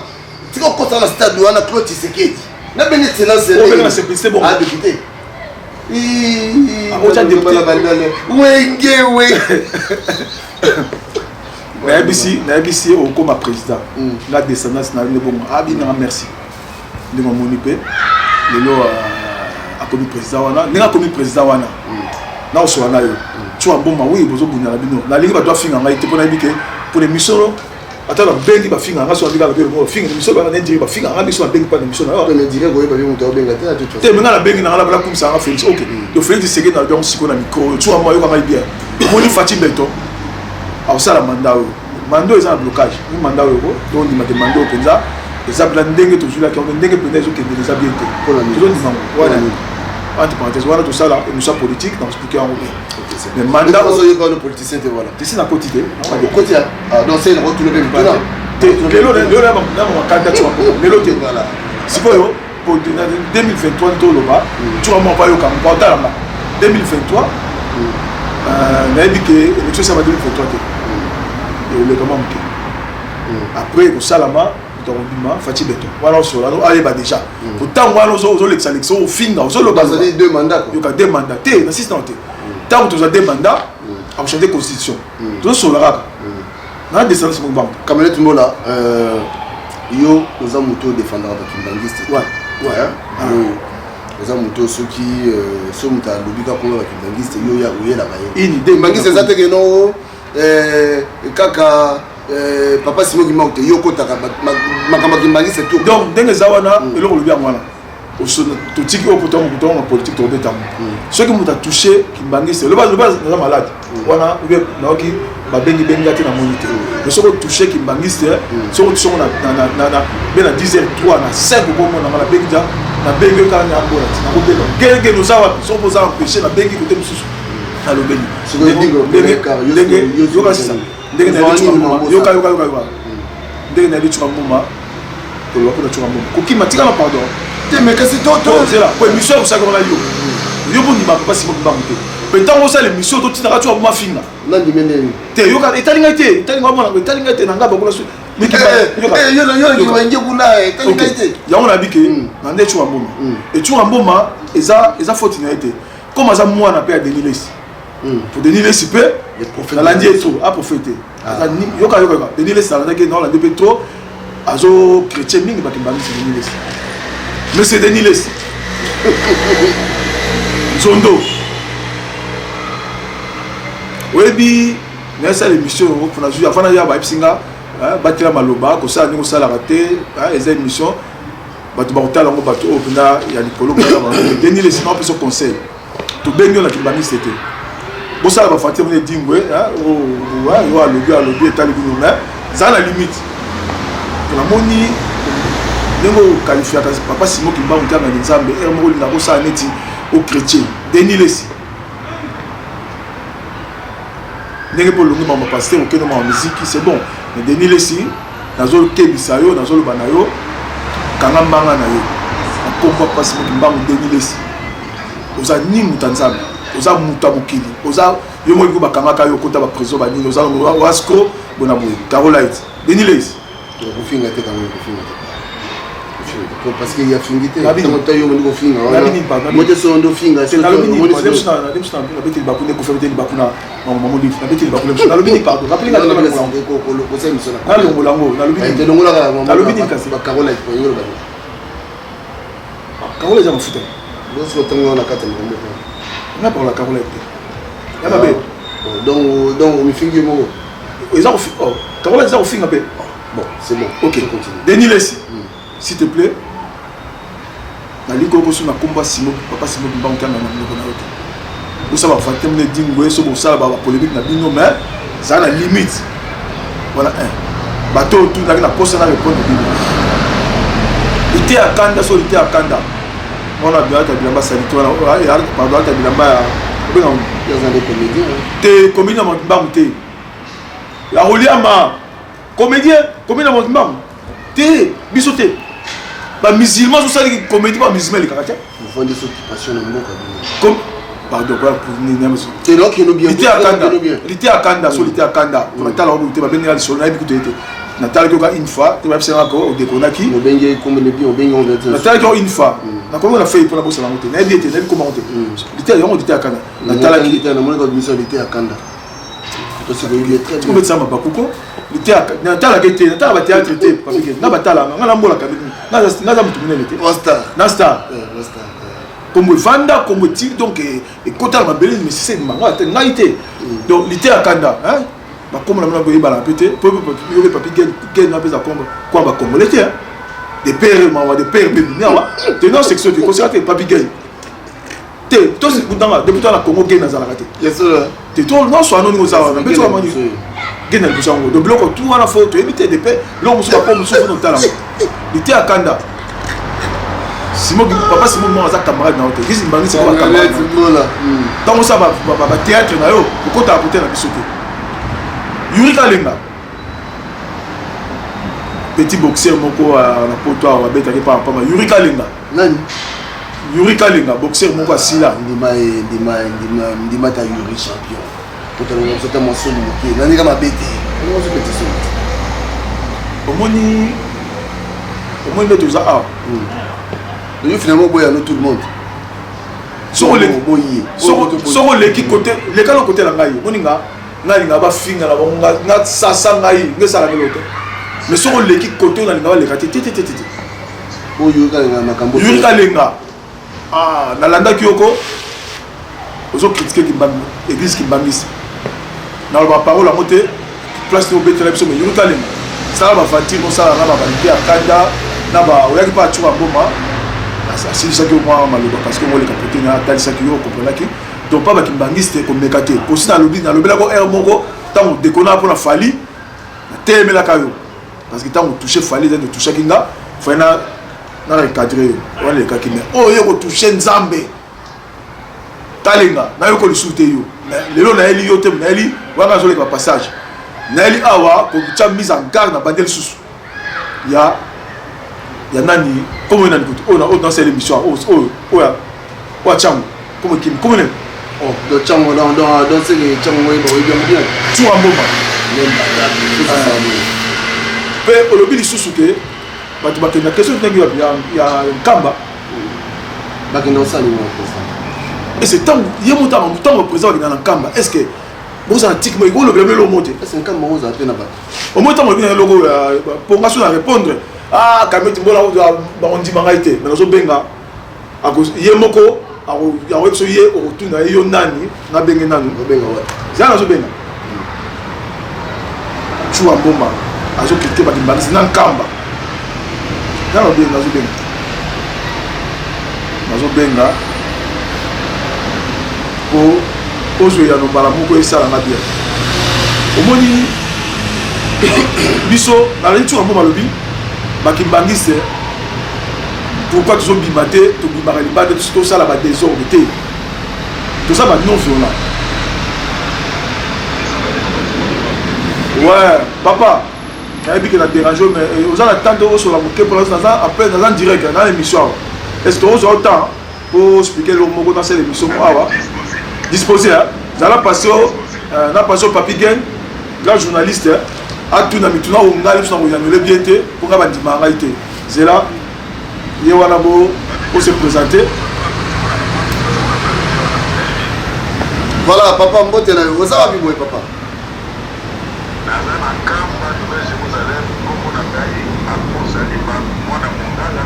tika okotisa nga na stade wana Claude Tshisekedi nabengi excellence obenga na simplicité bongo ah député otya député wenge wenge nayebisi nayebisi ye okoma président nga descendance na yo nde bongo abinanga merci ndenge omoni mpe lelo akomi président wana ndenge akomi président wana nakosola na yo tshoura mboma wi bozobunda na bino nalingi bato bafinga ngai te mpo nayebi ke mpo na émission ata babengi bafinga nga so babengi babengi bafinga biso bana ndiri bafinga nga biso babengi pa na biso na yo te me nga nabengi na nga nakumisa nga Félix ok donc Félix Tshisekedi na yango sikoyo na micro oyo tshoura mwa yoka ngai bien omoni Fatshi Béton akosala mandat oyo mandat oyo eza na blocage ni mandat oyo ko tondima te mandat oyo mpenza eza mpenza ndenge tozwilaki yango ndenge mpenza ezokendele eza bien te tozondima yango wana entre parenthèse wana tosala émission politique na expliquer yango bien mais mandat oyo politicien te voilà tisi na koti te okoti ah donc c'est na otuna pe mituna te lelo lelo na makanda tu lelo te sikoyo po 2023 toloba tshoura moko ayoka mpo atalanga 2023 nayebi ke élection esalama 2023 te eleka mwa moke après ekosalama moto akobima Fatshi Béton wana osola ayeba déjà po ntango wana ozolekisa lekisa ofinga ozoloba yoka deux mandat te na sisi nano te ntango tozwa deux mandat akochange constitution tozosola kaka na descendance moko bango Camelet Mbola yo oza moto odefendaka bakimbangiste oza moto soki so moto alobi kaka mpona bakimbangiste yo oyelaka ye kimbangiste eza te keno kaka papa Simon Kimbangu te yo okotaka makambo ya kimbangiste tout donc ndenge eza wana eloko olobi yango wana totiki oyo poto moto na politique tobeta yango soki moto atouche kimbangiste loba loba naza malade wana obe nayoki babengi bengi te namoni te mais soki otouche kimbangiste soki otouche yango be na 10 heures 3 na 5 okomona nga nabengi ja nabengi yo kaka nyambola ti nakobenga gege noza wapi soki oza empêche nabengi kote mosusu nalobeli ndenge yoka sisa ndenge yoka yoka yoka yoka ndenge nayebi Tshoura Mboma koloba mpona Tshoura Mboma kokima tikala pardon te mais kasi tozela po émission akosaki wana yo yo bondima papa Simon Kimbangu te mpe ntango osala émission totinaka Tshoura Mboma finga te yoka etali ngai te etali ngai mwana etali ngai te na ngai bakola yango nayebi ke na nde Tshoura Mboma Tshoura Mboma eza faute na ye te comme aza mwana mpe ya Denis Lessie po Denis Lessie mpe nalandi ye trop aprophète yoka yoka yoka Denis Lessie nalandaki naolandi mpe trop azo chrétien mingi bakimbangisi Denis Lessie monsieur Denis Lessie nzondo oyebi nayesala émission yango mpona zwi avant naya bayebisi nga. Batela maloba, kosala ndenge osalaka te. Eza émission, bato bakotala yango, bato oyo mpenza ya likolo. Denis Lessi, napesa conseil, tobengi yo na kimbangiste te. Bosala bafatire mone edingwe yo alobi, alobi etali bino, mais zala na limite. Namoni ndenge oqualifiaka papa Simo Kimbangu Kiangani Nzambe, ere moko olinga kosala neti ochrétien. Denis Lessi, ndenge mpo olongi mama pasteur, okende mama miziki, c'est bon, mais Denis Lessi, nazokebisa yo, nazoloba na yo, kanga mbanga na yo na nkombo ya papa Simo Kimbangu. Denis Lessi, oza ni moto ya Nzambe, oza moto ya mokili. Oza yo moko bakangaka yo, okota baprison banini, oza wascro bona boye. Carolite, Denis Lessi. Kofinga te kango, kofinga te parce que ya fingi te. Ntango ta yo moni kofinga wana, mote so ndo finga. Nabeteli baku nde kofi, abeteli baku na mama Olive, nabeteli baku, nalobi ni pardon. Nalongola yango. Nalobi nini kasi? Bacarolite. Carola eza mafuta. Otango na kati ya makambo. Nga parola Carolite te ya mabe. Donc omifingi yo moko. Eza Carola, eza kofinga mpe. Bon, c'est bon. Ok, Denis Lessi, s'il te plaît, nalingi koyoka so na kombo ya Simo, papa Simo Kimbangu Kiangani na monoko na yo te. Bosala bafatire mine dingwe so, bosala bapolémique na bino, mais zala na limite wana. Un bato oyo tunaki na posa na répondre bino, lite ya kanda so, lite ya kanda wana, alata bilamba salite wana, pardon, alata bilamba ya obenga te comédie na mbangu te ya koliama comédien, comédien na mbangu te, biso te bamusulman azosali comédie, bamusulman elekaka te. Ofandisi occupation na mboka bino. Pardon, lite ya kanda so, lite ya kanda natala oyo te, babengela lisolo, nayebi kutu ete natalaki oka une fois te, babisengaka odekonaki. Natalaki o une fois, nakomi na feuille mpona bosala yango te, nayebi ete nayebi komango te, lite yango, lite ya kanda natalaki. Obetisa mabakuko, natalaka te, natala bathéâtre te, nga batalanga nga nambolaka, naza motu monene te na star. Kombo evanda, kombo eti, donc ekota na mabele, mesisa ebimanga te, ngai te. Donc lite ya kanda, bakombo na bino boyebana mpe te, po yobe papi gen na mpeza kombo kwa bacongolais te de père, mawa de père mpe bimi awa te, non section te, kosika te papi gen te, tosikutanga depuis to na Congo, gen nazalaka te te, to nyonso wana oningi oza wana mpe tokamani gen na liboso yango. Donc biloko tu wana fo toyebi te, depe biloko mosusu, bapo mosusu fo totala lite ya kanda. Simo, papa Simo moko aza camarade na yo te, kisi mbangisi ko bacamarade. Ntango osala bathéâtre na yo, okotaka kote na biso te. Yuri Kalenga, petit boxeur moko na poto awa, babetaki pamba pamba. Yuri Kalenga. Nani? Yuri Kalenga, boxeur moko asila. Ndima, ndima, ndima, ndima ta Yuri champion, potalonga biso ta mwasoni moke naninga mabe te, ozopete soni te. Omoni, omoni nde toza awa. Yo finalement oboya no tout le monde. Soko oleki kote, leka na kote na ngai, omoni nga, ngai alinga bafinga na bango, nga sasa ngai nge esalaka eloko te, mais soko oleki kote oyo nalinga baleka te te te te te. Oyo Kalenga makambo. Yuri Kalenga, ah, nalandaki yoko ozocritiquer église kimbangisi, naloba parole yango te, place te obetela biso. Mais Yuri Kalenga, sala baventure mosala na babalite ya kanda na ba oyaki mpe acuka mboma, asilisaki yo mwa maloba parce que ngoleka pote na atalisaki yo, okomprenaki. Donc pa bakimbangisi te, komeka te posi nalobi, nalobelako aire moko ntango dekona mpona Fali, natelemelaka yo parce que ntango touche Fali, eza touchaki nga, fai na na recadre yo wana, elekaki. Mais oyo yo kotouche Nzambe, Kalenga, nayoko lisusu te yo. Lelo nayeli yo te, nayeli wana azoleka passage, nayeli awa kotya mise en garde na bande lisusu ya nani, komo nani kutu oyo oyo nasala émission oyo oyo oyo oyo atyango komo kimi komo nani. Oh, donc Tchango, donc c'est que Tchango, oui, bon, bien, bien. Tshuka mboma. Mpe olobi lisusu ke bato bakenda question ndenge ya Nkamba. Bakenda osala nini président? Ese ntango ye mo ntango président bakenda na Nkamba, est ce que bozala tike mo olobela bino eloko mo te? Est ce Nkamba ozala mpe na bato? Omoi ntango olobi na eloko mponga so na répondre, ah, kameti mbola bakondima ngai te, mais nazobenga ye moko, akoyebi so ye, okotuna ye yo nani, nabenge nanu. Obenga wapi? Eza nazobenga Tshuka Mboma. Azo critiquer ba kimbanguiste na Nkamba. Nalobi nazobenga. Nazobenga po ozwa eyano mbala moko esala nga bien. Omoni biso nalali tsuka mpo balobi ba kimbanguiste pourquoi tozobima te, tobimaka libanda tosala ba desordre te, toza ba non violent. Ouais papa, nayebi ke na dérange, mais eh, oza na temps te osola moke mpo naza appel, naza en direct na émission awa. Est ce que ozwa temps po expliquer eloko moko nasala émission moko awa? Disposé zala pasio euh, na pasio Papi Gen, grand journaliste, atuna mituna oyo ngai biso na koyanole bien te mpo ngai bandimaka ngai te. Zela ye wana bo ose présenter. Voilà papa, mbote na yo, oza wapi boye papa? Naza na Nkamba, Nouvelle Jerusalem. Kombo na ngai Aposa Limba, mwana Mongala,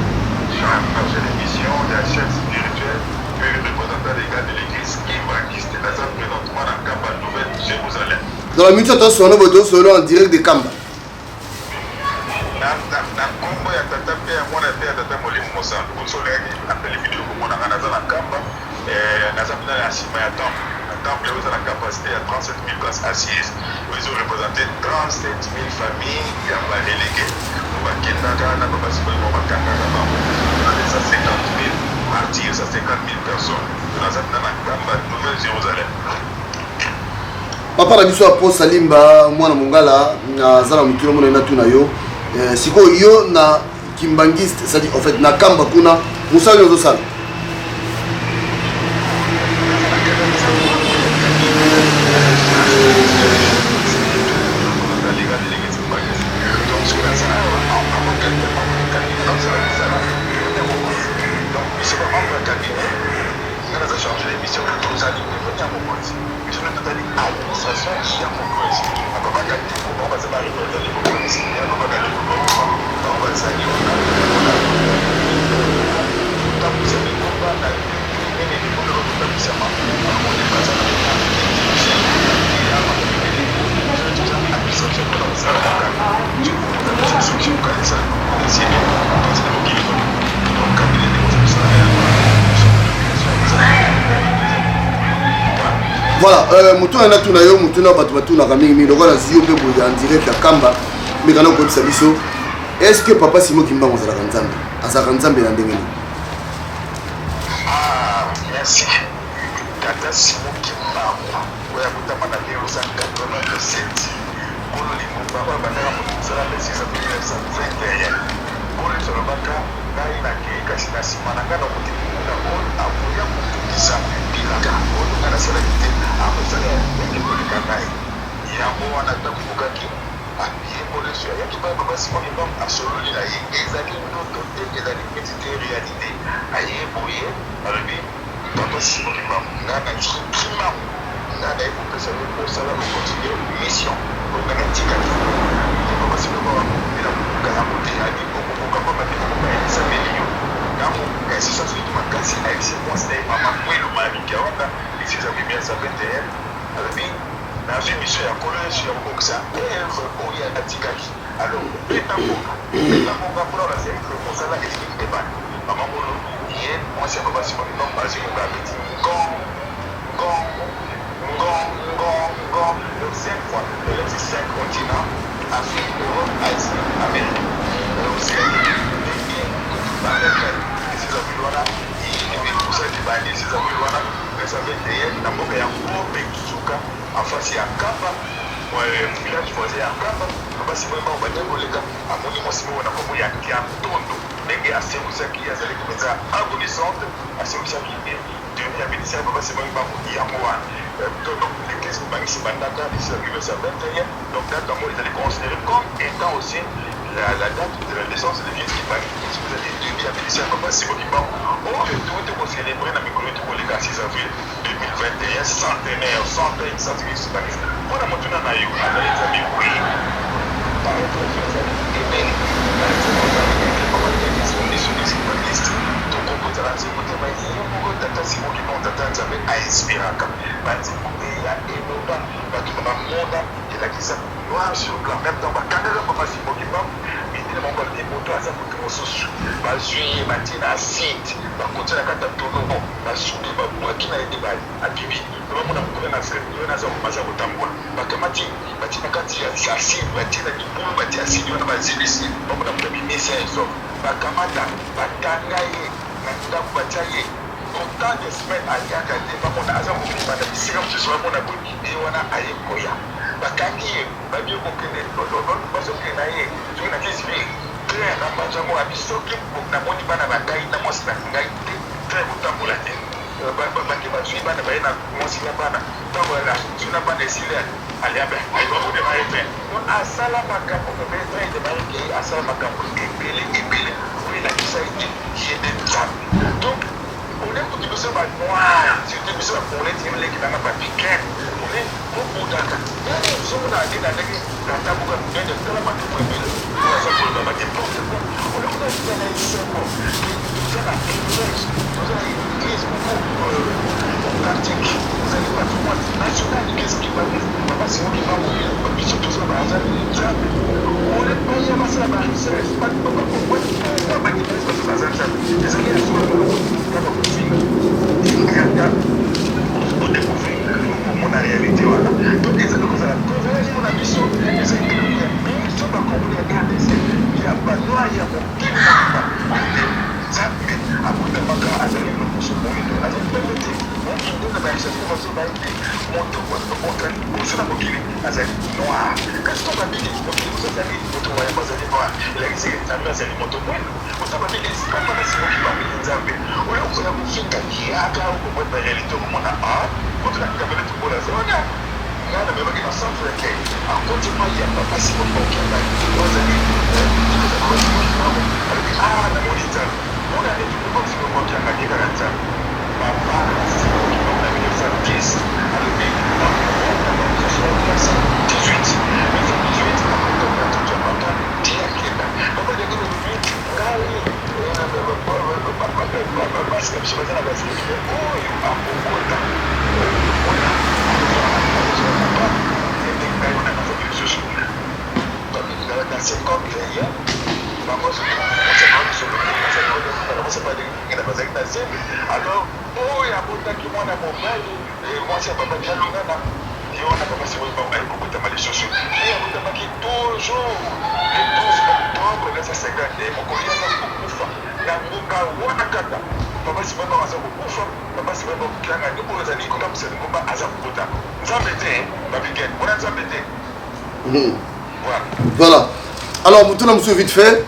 charge de mission ya chef spirituel pe représentant légal de l'église Kimbanguiste. Naza présentement na Nkamba, Nouvelle Jerusalem. Dans la minute tosolo boye, tosolo en direct de Kamba. Na, na, na kombo ya Tata mpe ya Mwana mpe ya Tata Molimo Mosantu. Boso olingaki appel video komona nga naza na Nkamba, eh, naza mpenza na nsima ya temple. Na temple oyo eza na capacité ya 37 000 places assises, oyo ezo représenter 37 000 familles ya ba relégués oyo bakendaka na ba basi oyo bakangaka bango. Na 150 000 martyrs, 150 000 personnes. Naza mpenza na Nkamba, Nouvelle Jérusalem. Papa na biso Aposa Limba, mwana Mongala, naza na motuna mona natuna yo. Eh, sikoyo yo na kimbanguiste, c'est-à-dire en fait na Kamba kuna, mosala nini ozosala? Nga naza charge de mission, tozali pembeni ya mokonzi. Biso nde tozali administration ya mokonzi. Papa Bakateko bango baza ba représente mokonzi ya papa Bakateko, bango bazali wana mpona kotambwisa lingomba na ndenge nini lingomba ekoki kotambwisama. Bango nde baza na dirige ya makambo ebele. Biso nde toza administration mpona kosala makambo soki okanisa esili tozi na mokili. Donc cabinet nde moto kosala yango. Voilà, euh, moto wana natuna yo motuna, bato batunaka mingimingi lokola nazwi yo mpe boye en direct ya Kamba, mekana koyebisa biso: est ce que papa Simo Kimbangu azalaka Nzambe? Azalaka Nzambe na ndenge nini? Ah, merci. Tata Simo Kimbangu oyo abotama na 1987, nkolo lingomba oyo abandaka mosala le 6 avril 1921, nkolo Yesu alobaka: "Ngai nakei, kasi na nsima na ngai nakoki monguna oyo akoya kokokisa bilaka oyo ngai nasalaki te, akosala ya mingi koleka ngai." Yango wana ntango ekokaki, ye nkolo Yesu ayaki epai ya papa Simon Kimbangu, asololi na ye. Ezali ndoto te, ezali mythe te, realite. Aye boye, alobi: "Papa Simon Kimbangu, ngai nazwi Kimbangu, ngai naye kopesa yo mosala, okontinue mission oyo ngai natikaki." Ye papa Simon Kimbangu akokobela kokoka yango te, abi okokoka pamba te okoka epesameli yo. Ntango insistance eleki makasi, ayebisi mwasi na ye mama Mwilu Marie Kiawanda, le 6 avril 1921, alobi: "Nazwi mission ya Nkolo Yesu ya kokokisa œuvre oyo atikaki. Alors beta ngonga, beta ngonga mpona olakisa ye ke mosala elingi ebanda." Mama Mwilu, ye mwasi ya papa Simon Kimbangu, azwi ngonga, abeti ngong ngong ngong ngong ngong, donc cinq fois, elakisi cinq continents: Afrique, Europe, Asie, Amérique, Océanie. Ndenge ebandaki na le 6 avril wana, mosala ebandi le 6 avril wana 1921 na mboka ya Ngombe Kisuka, en face ya Nkamba, village voisin ya Nkamba. Papa Simon Kimbangu bandaki koleka, amoni mwasi moko na kombo ya Kiantondo, ndenge asekwisaki ye, azalaki mpenza agonisante, asekwisaki ye demi ya ministère. Papa Simon Kimbangu yango wana. Donc l'église kimbanguiste ebandaka le 6 avril 1921. Donc date yango ezali considéré comme étant aussi la date de la naissance de l'église kimbanguiste. Ezali début ya ministère ya papa Simon Kimbangu oyo touti kocélébrer na mikolo eti koleka, 6 avril 2021, centenaire, 100 ans ya église kimbanguiste. Mpona motuna na yo, azali Nzambe? Oui, ezali ebele. Kimbanguiste tokokotaka nzembo te, mais ye moko tata Simon Kimbangu, tata Nzambe, ainspiraka banzembo eya eloba bato. Kimbangu bamona elakisa noir sur blanc. Meme ntango bakangaka Papa Simon Kimbangu, mindele bango balobi moto aza moto mosusu. Bazwi ye, batie na acide, bakoti na kati ya tonneau, basubi, babwaki na ebale, abimi. Mpe bamona mokolo na ye wana aza kotambola. Bakamati, batie na kati ya acide, batie na libulu, batie acide wana, bazindisi, bamona moto abimi sain et sauf. Bakamata, bakanga ye na ndako, batia ye autant de semaines, aliaka te, bamona aza kobima na bisika mosusu, bamona boye ye wana aye koya. Bakangi ye, babi ye kokende, bazokende na ye soki na Kisiville, train na mbanza yango abi soki namoni bana na ngai na mwasi na ngai te, train ekotambola te. Bake bazwi bana baye na mwasi na bana, ntango azwi na bana esili aliabe ayebakodema ye train. Donc asala makambo ebele, train edemare ke asala makambo ebele ebele oyo elakisa ete ye nde Nzambe. Donc ole kutu biso ba noir, surtout biso ba congolais, ti leki nanga ba piquer ole bobundaka nani ozomona ake na ndenge tata moko ya monene, tala makambo ebele oyo aza koloba ba n'importe quoi. Ole kutu aza na esengo ke toza na privilège, toza na église moko authentique, ezali patrimoine national, église kimbanguiste, Papa Simon Kimbangu. Biso toza baza Nzambe. Ole baya basala ba recherche, bakomprendre pourquoi ba kimbanguiste baza baza Nzambe. Ezali ya solo kaka kofinga kaka odécouvrir, okomona réalité wana. Donc ezali kozala privilège mpona biso, ezali eloko ya biso bakongoli ya RDC, ya banoir, ya mokili mobimba, ete Nzambe abotamaka azali loposo moindo, azali pembe te. Mokili nde na barecherche mpe bazoba ete moto liboso na mokili azali noir, kasi to babiki moto liboso azali moto wa yambo azali noir, elakisi ete Nzambe azali moto mwindu. Ota babiki Papa na Simoki bameli Nzambe oyo okoya kofinga yaka okomona na réalité, okomona a moto na Kabele Tumbola aza wana. Ngai namemaki na centre ya kei akoti mai ya Papa Simon Okianga azali Papa Simon Kimbangu, alobi a namoni Nzambe mpona nini Papa Simon Okianga ye kaka Nzambe. Papa Simon Kimbangu na 1910 alobi akobotama lisusu na 1918. 1918 akotanga tutu ya papa Diakenda. Papa Diakenda alobi ngai basi na biso baza na bazemi oyo akokota wana akozwa mobali ete ngai wana nazali lisusu na 51. Bango bazalaki na zemi, alors oyo abotaki mwana mobali, mwasi ya papa Dialungana, ye wana Papa Simon Kimbangu aye kobotama lisusu. Ye abotamaki toujours le 12 octobre 1951, mokolo ye aza kokufa na ngonga wana kaka Papa Simon Kimbangu aza kokufa, Papa Simon Kimbangu Kiangani oyo azali kotambusa lingomba aza kobotama. Nzambe te babigene wana, Nzambe te. Voilà. Voilà. Alors motuna mosusu vite fait,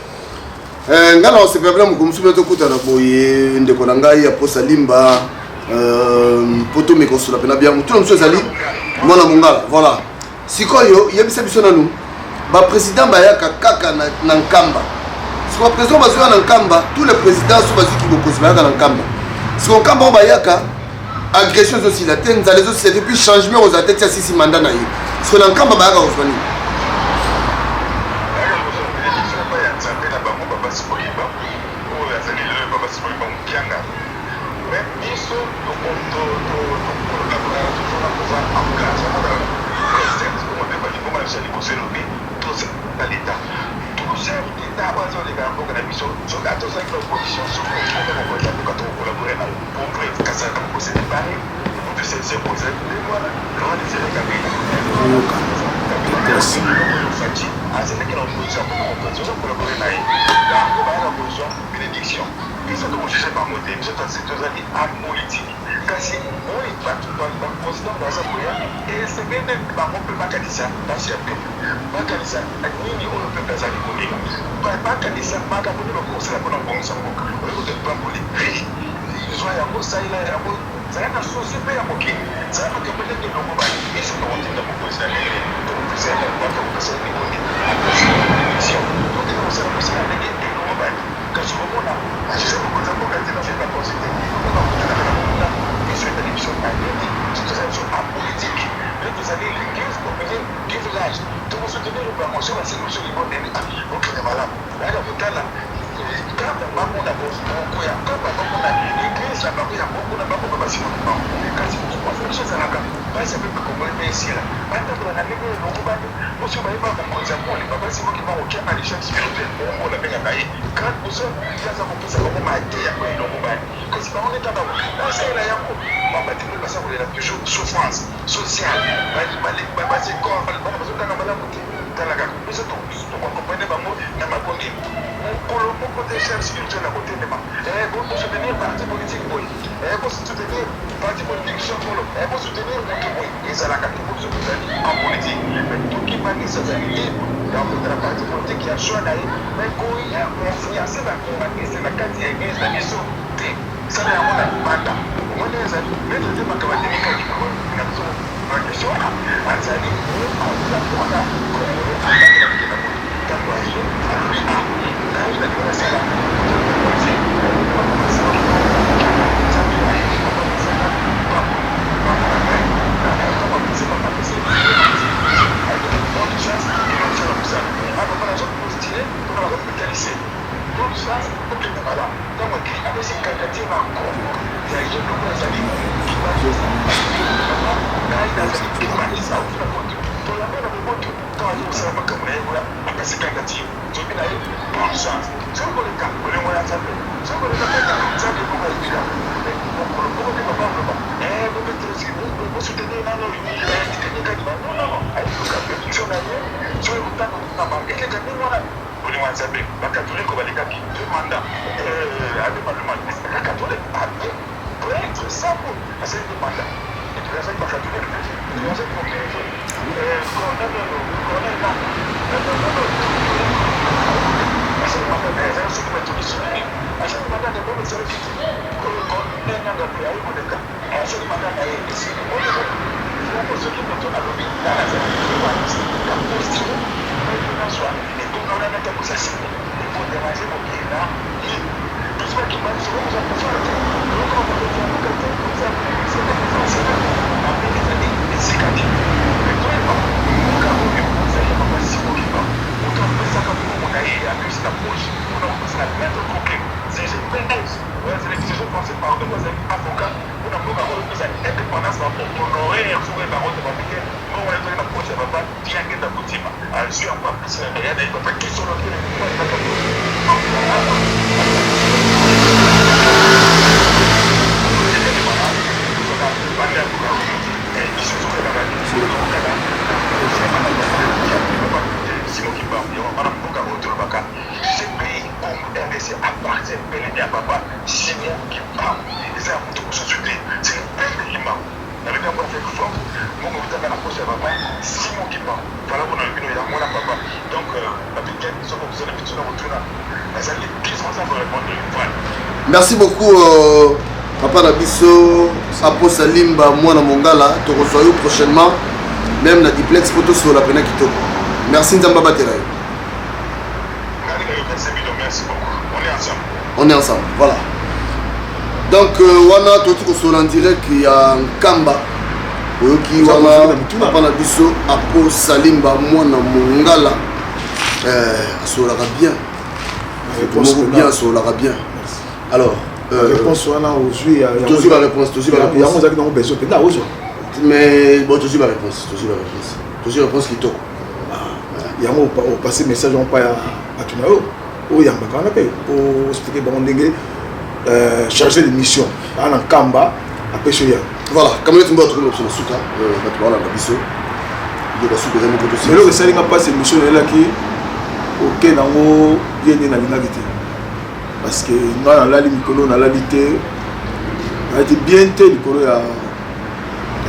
ngai na osepela mpena mokolo mosusu mpe tokutana boye, ndeko na ngai ya posa limba, mpo tomeka kosola mpena bien. Motuna mosusu ezali mwana mongala. Voilà, sikoyo yebisa biso nanu, baprésident bayaka kaka na Nkamba. Siko baprésident bazwaka na Nkamba, tous les présidents so bazwiki bokonzi bayaka na Nkamba. Siko Nkamba oyo bayaka, agression ezosila te, nzala ezosila te, puis changement kozala te, tia sisi mandat na ye. Siko na Nkamba bayaka kozwa nini? Bayaka kozwa bénédiction epai ya Nzambe na bango, Papa Simon Kimbangu oyo azali lelo Papa Simon Kimbangu Kianga. Mais biso tokolaboraka toujours na pouvoir en place. Omonaka président omobemba lingomba na biso ya liboso elobi toza leta, tout chef d'état oyo azoleka na mboka na biso, soki ata ozalaki na opposition, soki okomi mokonzi ya mboka, tokokolabore na yo pour preuve. Kasi ata kose dépare mobutu sese ezalaki ndenge wana, Laurent Désiré Kabila Fatshi azalaki na opposition, akomi mokonzi, ozokolabore na ye. Bango bayaka kozwa bénédiction, biso tokojuge bango te, biso tozali apolitique. Kasi oyo bato baprésident baza koya, esengeli nde bango mpe bakanisa mpasi ya peuple, bakanisa nini oyo peuple azali kolinga, bakanisa makambo nde bakosala mpona kobongisa mboka. Oyo kote pamboli zwa yango, salela yango, zala na souci mpe ya mokili, zala makambo ndenge elongo bani. Biso tokotinda mokonzi na ndenge tokopesa ye mwa tokopesa ye libongi, apesi bénédiction, tokende kosala mosala ndenge elongo bani. Kasi komona juge mokonzi ya mboka te, nazali na konzi te, oyo bakutanaka na mokuna. Biso etali biso na nini? Biso tozali biso apolitique, mpe tozali l'église populaire du village. Tokosoutenir bango soki basengi biso libondeli, okende malamu, bayaka kotala. Nkamba bamona boko ya Nkamba, bamona eglise na bango ya boko na bango ba Simon Kimbangu. Kasi souffrance na biso ezalaka pasi ya peuple congolais nde esila. Batambola na ndenge elongobani po soki bayeba mokonzi ya bule papa Simon Kimbangu qui a le chef spirituel bongo nabengaka ye grande boussole, ye aza kopesa bango mateya oyo elongobani. Kasi bango nde kaka basalela yango pamba te baza kolela toujours souffrance sociale, bas ecole bana bazotanga malamu te. Tala kaka biso toko accompagner bango na mabondeli mokolo moko te chef spirituel akotelema eh bo soutenir parti politique boye eh bo soutenir parti politique songolo eh bo soutenir moto boye ezalaka te po biso tozali en politique mais tout kimbanguiste azali libre ya kokota na parti politique ya choix na ye mais koya ko influencer ba kimbanguiste na kati ya eglise na biso te sala yango na libanda omoni ezali maitre te makambo ya denis kadima na biso. Ba question wana azali aza mwana congolais abandi na kokenda boye ntango aye alobi a ngai nalingi nasala mokonzi nzambe ayebi papa mosala bango na ngai bapesi bonne chance elokosala mosala a papa nazo postule mpona bakotalise bonne chance okende malamu ntango akei apesi candidature na nkombo ya ye lokola azali kimbanguiste papa ngai nazali kimbanguiste auti na poto toyambe na boboto ntango aye kosala makambo na ye kuna apesi candidature toyebi na ye bonne chance soki koleka bolingo ya nzambe soki koleka pete nzambe moko ayebi kaka mais mokolo moko te papa oloba bosoutenir nano oyo kadima non non ayeluka production na ye soki kotanga eleka ndenge wana. Bolingo ya Nzambe. Ba catholique oyo balekaki deux mandats Abbe Maluma azalaka catholique abbe pretre sango asali deux mandats et puis azalaki ba catholique te et puis azalaki ko clerge Corneille oyo Corneille Nanga asali mandat naye azalaki soki methodiste nini asali mandat naye bongo ezalaki te Corneille Nanga pe aye koleka asali mandat naye esili oyo ezali bongo soki moto alobi nga nazali kimbanguiste na postule ngai pe nazwa Ebonga wana nati akosa simi eko deranger mokili na ye biso ba kimbanguiste okoki kozwa pouvoir te tokokoma mokonzi ya mboka te kozala ministre ya defense mabe ezali esika te mais toyeba mboka oyo ezali ya papa Simon Kimbangu moto apesaka mbongo na ye abimisi na poche pona kopesa na maitre Koke si je pèse oyo azali si je pense pardon oyo azali avocat pona mboka oyo eza independance ba honoraire soki oyeba yango te babike mbongo wana ezali na poche ya papa Diangenda Kotima azui yango apesi na yaya na ye papa Kisolokele Simon Kimbangu yango wana mboka oyo tolobaka ce pays Congo RDC appartient bel et bien à papa Simon Kimbangu eza ya moto mosusu te c'est le pays de Kimbangu. Nalobi yango avec force mbongo ewutaka na poche ya papa Simon Kimbangu voilà pona bino yango wana papa donc papy Ken soki oza na mituna kotuna nazali disposable ko repondre voilà. Merci beaucoup euh, papa na biso Aposa Limba mwana Mongala tokozwa yo prochainement même na duplex po tosolola pena kitoko. Merci Nzambe abatela yo. Merci beaucoup. On est ensemble. On est ensemble, voilà. Donc euh, wana toti kosolola en direct ya Nkamba oyoki wana papa na biso Apo Salimba mwana Mongala euh, asololaka bien moko bien asololaka bien alors euh, réponse wana ozwi tozwi ba réponse tozwi ba réponse yango ozalaki nango besoin mpenza ozwa mais bon tozwi ba réponse tozwi ba réponse tozwi réponse kitoko ah, yango opase message yango mpa ya bato na yo oyambaka wana mpe oexplike bango ndenge euh, chargé de mission aa na nkamba apesi yo yango voilà kamele tumba tokomi biso na suka euh, bato baolanda biso nde basuka eza moko tosi eloko esali nga mpasi émission nayelaki oke nango ye nde nalingaki te parce que nga nalali mikolo nalali te nalaki bien te likolo ya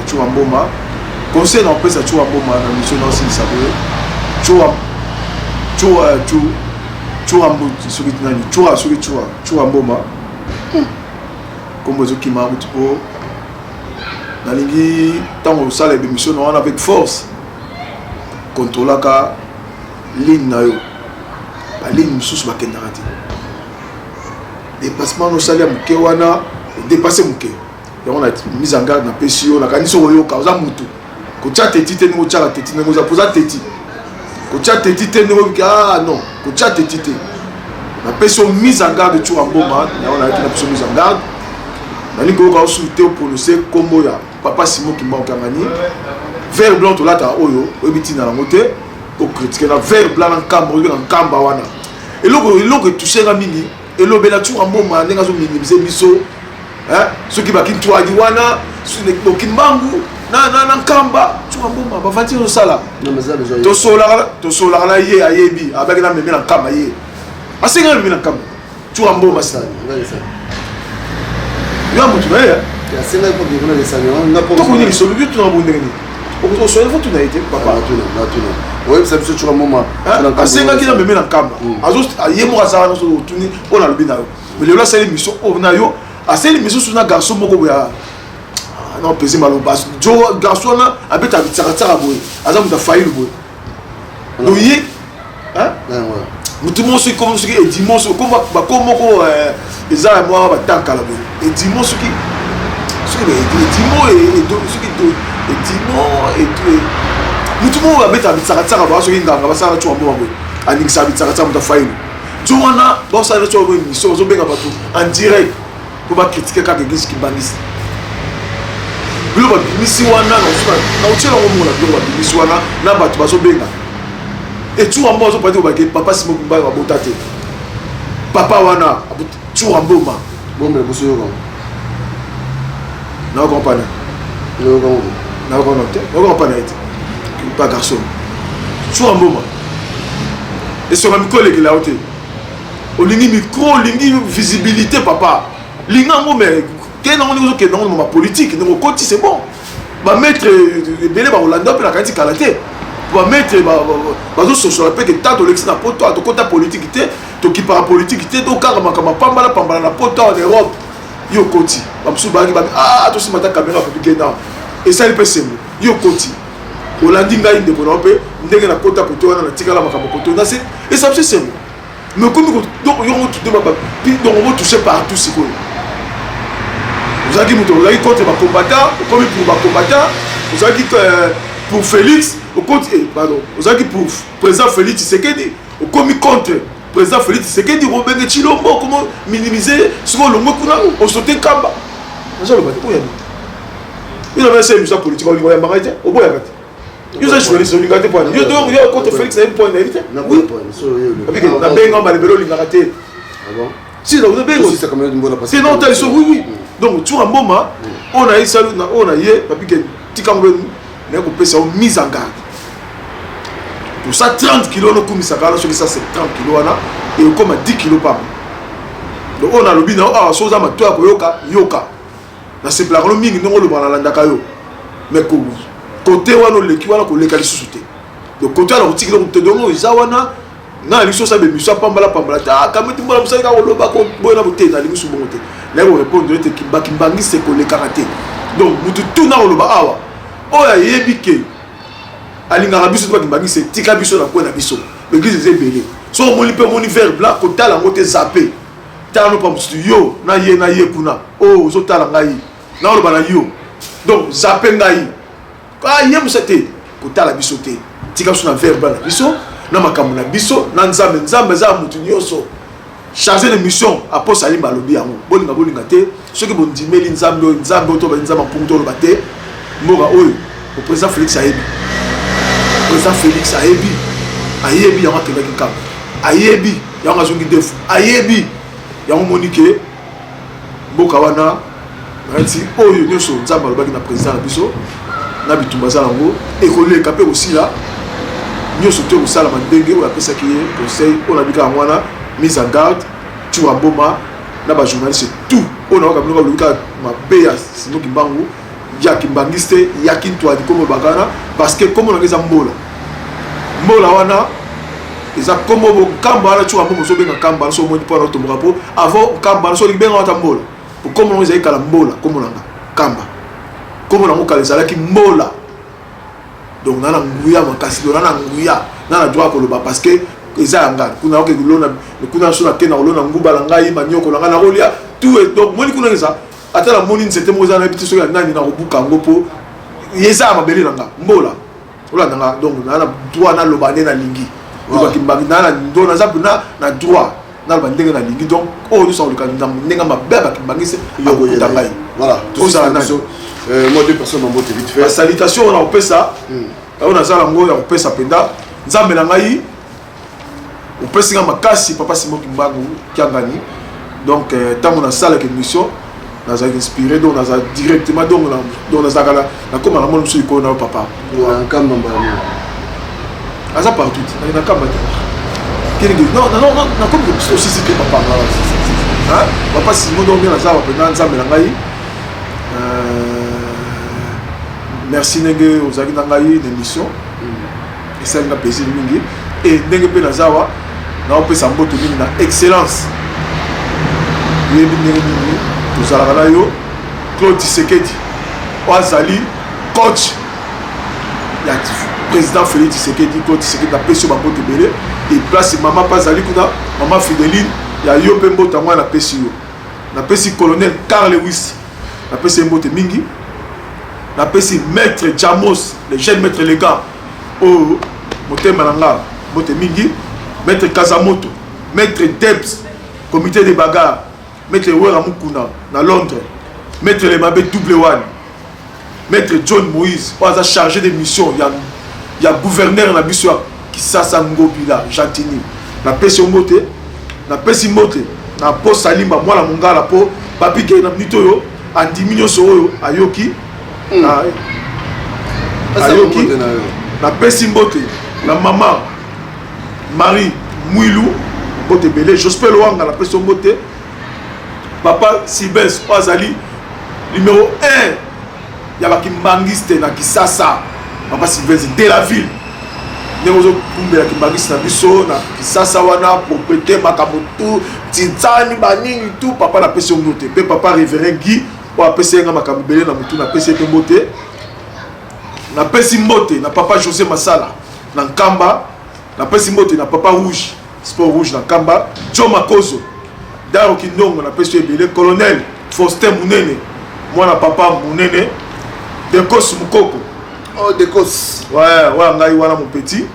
Tshoura Mboma conseil na opesa Tshoura Mboma na mission na osilisa boye Tshoura Tshoura Tshoura Mbuti soki nani Tshoura soki Tshoura Tshoura Mboma kombo ezokima kutu po nalingi ntango osala emission na wana avec force kontrolaka ligne na yo baligne mosusu bakendaka te dépassement nosali ya moke wana odepasse moke yango na mise en garde napesi yo nakanisi okoyoka oza mutu kotya teti te ndenge otyaka teti ndenge oza oza teti kotya teti te ndenge oyoki ah non kotya teti te Napesi yo mise en garde, Tshoura Mboma, yango nayaki na biso mise en garde. Nalingi koyoka yo susu te oprononce nkombo ya papa Simon Kimbangu Kiangani. Vert blanc tolataka oyo, oyebi ntina yango te, okritike na vert blanc na nkamba, oyebi na nkamba wana. Eloko eloko etouche nga mingi, elobela Tshoura Mboma ndenge azo minimiser biso, hein, soki bakintwadi wana, Kimbangu na na na nkamba, Tshoura Mboma bavandi ozosala. Tosolaka tosolaka na ye, ayebi abaki na meme na nkamba ye. Asenga na meme na nkamba. Tshoura Mboma sala. Yo mutu na ye. Tokoni lisolo yo tuna bo ndenge nini? Okosola fo tuna ye te papa. Oyebisa biso Tshoura Mboma. Asengaki na meme na nkamba. Azo ye moko azala na so otuni oyo nalobi na yo. Mais lelo asali mission oyo na yo, asali mission su na garçon moko boye non pesi maloba jo garçon wana abetaka bitsakatsaka boye, aza moto afayilu boye. Donc ye motu moko soki komo soki edimo soki bako moko eza ya mwa batankala boye edimo soki soki edimo soki edimo motu moko abetaka bitsakatsaka boye soki nganga basalaka Tshoura Mboma boye aningisaka bitsakatsaka moto afayilu jo wana baosala Tshoura boye mission bazobenga bato en direct mpo bakritike kaka église kimbangisi biloko babimisi wana nakotiela yango mona biloko babimisi wana na bato bazobenga eTshoura Mboma azopati kobake papa Simon Kimbangu abota te papa wana Tshoura Mboma bombele boso yoka nakompana nakompana te nakompana ye te pa garçon Tshoura Mboma esonga mikolo elekela yo te olingi micro olingi visibilité papa linga yango mais ke nango ndenge ozokende nango na bapolitique ndenge okoti c'est bon bamaître ebele bakolanda mpe na kanisi kala te bamaître bazososola mpe ke ta tolekisi na poto tokota politike te tokipaka politike te tokaka makambo pambala pambala na poto awa na Europe yo okoti bamosusu bayaki babi ah tosimba ta caméra publike na esali mpe sembo yo okoti olandi ngai ndeko na yo mpe ndenge nakota kote wana natikala makambo kote nase esa biso esengo mais okomi donc yongo donc okotouche partout sikoyo ozalaki moto ozalaki contre bacombattant okomi pour bacombattant ozalaki pour Félix okoti pardon ozalaki pour président Félix Tshisekedi okomi contre président Félix Tshisekedi obenge Tshilombo okomi minimiser sikoyo olongwe kuna osote nkamba nazoloba te oya nini yo na basa émission politique olinga oyambaka te oboyaka te yo oza journaliste olingaka te poani yo yo contre Félix nayebi poani nayebi te nabenga malebele olingaka te si nabenga non otali so oui oui donc Tshoura Mboma oyo na ye sali oyo na ye papike tikango naye kopesa yo mise en garde tosa 30 kilo nokumisaka wana soki sa 30 kilo wana ekokoma 10 kilo pamba donc oyo nalobi na yo awa so oza mato ya koyoka yoka nasepelaka no mingi ndenge olobaka nalandaka yo mais kote wana oleki wana koleka lisusu te donc kote wana kotikila te donc eza wana nga nalingi so osala bémission apambala pambala te akameti mbola mosali kaka koloba boye na bote nalingi su bongo te naye korépondre ete bakimbangisi ekolekaka te donc motu tuna koloba awa oyo ayebi ke alingaka biso te bakimbangisi etika biso na kwe na biso église eza ebele so omoni mpe omoni vert blanc kotala yango te zape tala no pa mosusu yo na ye na ye kuna oyo ozotala ngai naoloba na yo donc zape ngai ye mosa te kotala biso te tika biso na vert blanc na biso na makambo na biso na nzambe nzambe eza ya motu nyonso chargé de mission aposa alimba alobi yango bolinga bolinga te soki bondimeli nzambe oyo nzambe oyo to nzambe mpungu toloba te mboka oyo o président Félix ayebi président Félix ayebi ayebi yango akendaki nkamba ayebi yango azongi defu ayebi yango moni ke mboka wana nati oyo nyonso nzambe alobaki na président na biso na bitumba aza yango ekoleka mpe kosila nyonso te kosalama ndenge oyo apesaki ye conseil oyo nabika yango wana mise en garde Tshoura Mboma na bajournaliste tout oyo nayoka biloko alobi kaka mabe ya Simon Kimbangu ya kimbangiste ya kintwadi kombo bakana parce que kombo nanga eza mbola mbola wana eza kombo nkamba wana Tshoura Mboma ozobenga nkamba wana so omoni mpo wana otomboka mpo avant nkamba wana so olingi benga ata mbola kombo nango ezali kala mbola kombo nanga nkamba kombo nango kala ezalaki mbola donc na na nguya makasi donc na na nguya na na droit koloba parce que eza ya ngai kuna oke kolona kuna so nakenda kolona nguba na ngai manioko na ngai nakolia tout donc moni kuna eza ata namoni nzete moko eza nayebi te soki ya nani nakobuka yango mpo eza ya mabele na nga mbola olanda nga donc na na droit naloba nde nalingi bakimbangi na na naza na droit. Naloba ndenge nalingi, donc oyo nyonso akoluka na ndenge mabe ya bakimbangisi akokuta ngai. Ozala nani? Moi, deux personnes bambote vite fait. Basalutation oyo nakopesa, oyo naza yango ya kopesa mpenza, Nzambe na ngai opesi nga makasi, papa Simon Kimbangu Kiangani. Donc ntango nasalaka émission, nazalaki inspiré, donc nazala directement, donc nazalaka nakóma na mona mosusu likolo na yo, papa. Nkamba mbala. Aza partout, na Nkamba te. Kelenge, non, non, non, nakomi osisi te, papa. Papa Simon, donc naza mpenza Nzambe na ngai. Merci ndenge ozalaki na ngai na émission, esali nga plaisir mingi. E ndenge mpe naza awa, naopesa mbote mingi na excellence, oyebi ndenge nini tozalaka na yo, Claude Tshisekedi, oyo azali coach ya président Félix Tshisekedi. Claude Tshisekedi, napesi yo bambote ebele. E place mama mpe azali kuna, mama Fideline, ya yo mpe mbote yango wana napesi yo. Napesi colonel Carl Lewis, napesi ye mbote mingi. Napesi maître Jamos, le jeune maître élégant, oyo motema na nga, mbote mingi. Maître Kazamoto, maître Debs, comité de bagarre, maître Wera Mukuna na Londres, maître Lemabe double one, maître John Moïse oyo aza chargé de mission ya gouverneur na biso ya Kisasa, Ngobila Gentini, napesi yo mbote. Napesi mbote na Po Salimba, mwana mongala, mpo bapike na minute oyo andimi nyonso oyo ayoki. Ayoki. Napesi mbote na mama Marie Mwilu, mbote ebele. Jospin Lowanga, napesi yo mbote. Papa Sibes oyo azali numéro 1 ya bakimbangiste na Kisasa, papa Sylvestre de la ville, ndenge ozokumbela kimbangisi na biso na Kisasa wana, propriété, makambo tu tintsani banini tu, papa, napesi yo mbote. Mpe papa révérend Guy oyo apesi ye nga makambo ebele na motu, napesi ye mpe mbote. Napesi mbote na papa José Masala na Nkamba. Napesi mbote na papa Rouge, Sport Rouge na Nkamba, Jo Makozo, Daro Kindongo, napesi yo ebele. Colonel Faustin Munene, mwana papa Munene, Dekos Mukoko. Oh, Dekos. Ouais, ouais, ngai wana mon petit.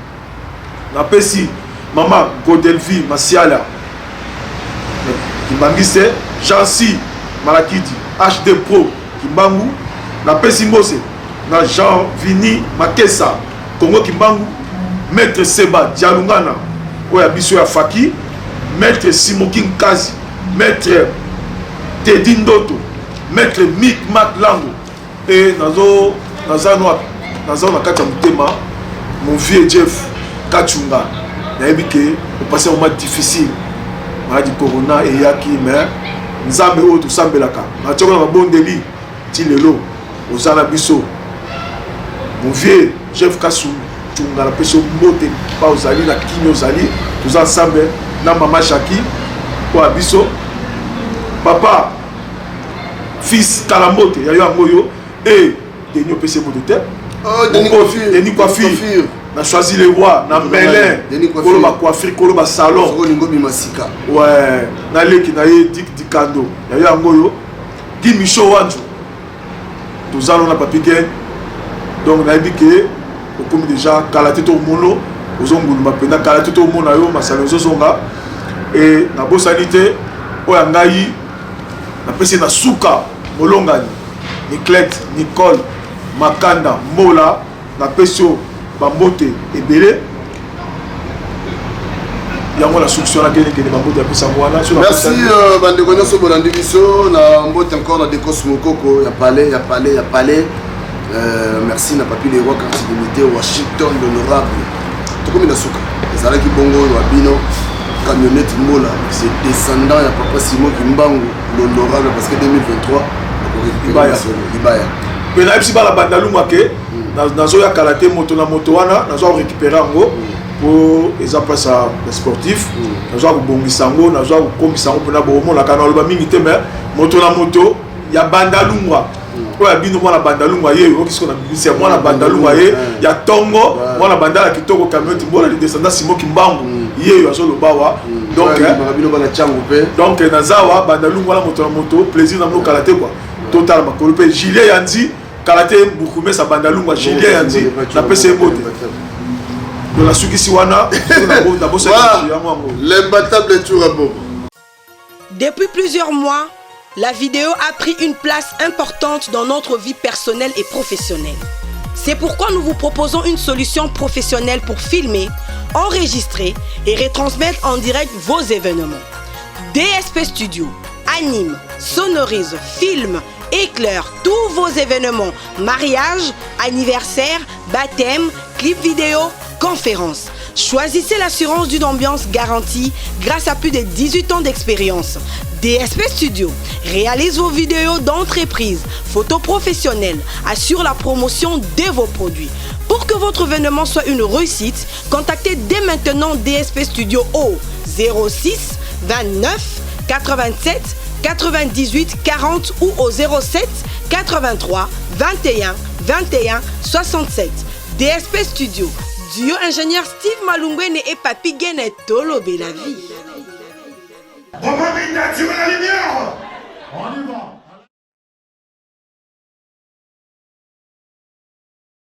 Napesi mama Godelvi Masiala kimbangiste, Jansi Malakidi, HD Pro Kimbangu. Napesi mbose na Jean Vini Makesa, Kongo Kimbangu, maître Seba Dialungana oyo ya biso ya Faki, maître Simoki Nkazi, maître Tedi Ndoto, maître Mik Mak Lango. E nazo naza no naza na kati ya motema, mon vieux Jeff Kachunga. Nayebi ke opasi moment difficile, maladi corona eyaki, mais Nzambe oyo tosambelaka, natioko na mabondeli ti lelo, oza na biso. Mon vieux Jeff Kachunga, napesi yo mbote pa ozali na Kini, ozali, toza ensemble na mama Jacki oyo ya biso, papa fils Kalambote ya yo yango oyo. E Denis, opesi ye moto te. Oh, Denis Coiffure. Denis Coiffure na Choisi le Roi na Melin, kolo bacoiffure, kolo basalon. Olingo bima sika. Ouais, naleki na ye Dik Dikando, ya yo yango oyo. Guy Micho Wanjo, toza no na Papi Gen. Donc nayebi ke okomi déjà kala te, tomono ozonguluma mpenza kala te, tomona yo masalo ezozonga. E nabosani te oyo ya ngai, napesi na suka molongani Niclette Nicole Makanda Mbola, napesi yo bambote ebele. Yango na suki wana, kendekende, bambote apesa yango wana. Merci bandeko nyonso bolandi biso. Na mbote encore na Dekos Mokoko ya palais, ya palais, ya palais. Merci na Papi le Roi, quartier limité, Washington l'honorable. Tokomi na suka. Ezalaki bongo oyo wa bino, camionnette Mbola, c'est descendant ya papa Simon Kimbangu l'honorable, parce que 2023 Libaya. Libaya. Mpe nayebisi bana Bandalungwa ke nazoya kala te, moto na moto wana nazwa korécupérer yango, po eza place ya sportif. Nazwa kobongisa yango, nazwa kokomisa yango mpena bokomonaka. Naloba mingi te, mais moto na moto ya Bandalungwa oyo ya bino, mwana Bandalungwa ye oyoki siko na bimisi ya mwana Bandalungwa ye ya ntongo, mwana Bandala kitoko, camionnette Mbola, le descendant Simon Kimbangu, ye oyo azoloba wa. Donc bino bana Tshangu mpe. Donc naza wa Bandalungwa na moto na moto, plaisir na mino kala te quoi. Totala makolo mpe Julien Yanzi, kala te bukumesa Bandalungwa, Julien Yanzi, napesi ye mbote. Donc nasukisi wana, nabosaki yango yango. L'imbattable Tour Bobo. Depuis plusieurs mois, la vidéo a pris une place importante dans notre vie personnelle et professionnelle. C'est pourquoi nous vous proposons une solution professionnelle pour filmer, enregistrer et retransmettre en direct vos événements. DSP Studio anime, sonorise, filme, éclaire tous vos événements, mariage, anniversaire, baptême, clip vidéo, conférences. Choisissez l'assurance d'une ambiance garantie grâce à plus de 18 ans d'expérience. DSP Studio réalise vos vidéos d'entreprise, photos professionnelles, assure la promotion de vos produits. Pour que votre événement soit une réussite, contactez dès maintenant DSP Studio au 06 29 87 98 40 ou au 07 83 21 21 67. DSP Studio, duo ingénieur Steve Malungwene et Papi Gene Tolobela vie. On va mettre la lumière. On y va.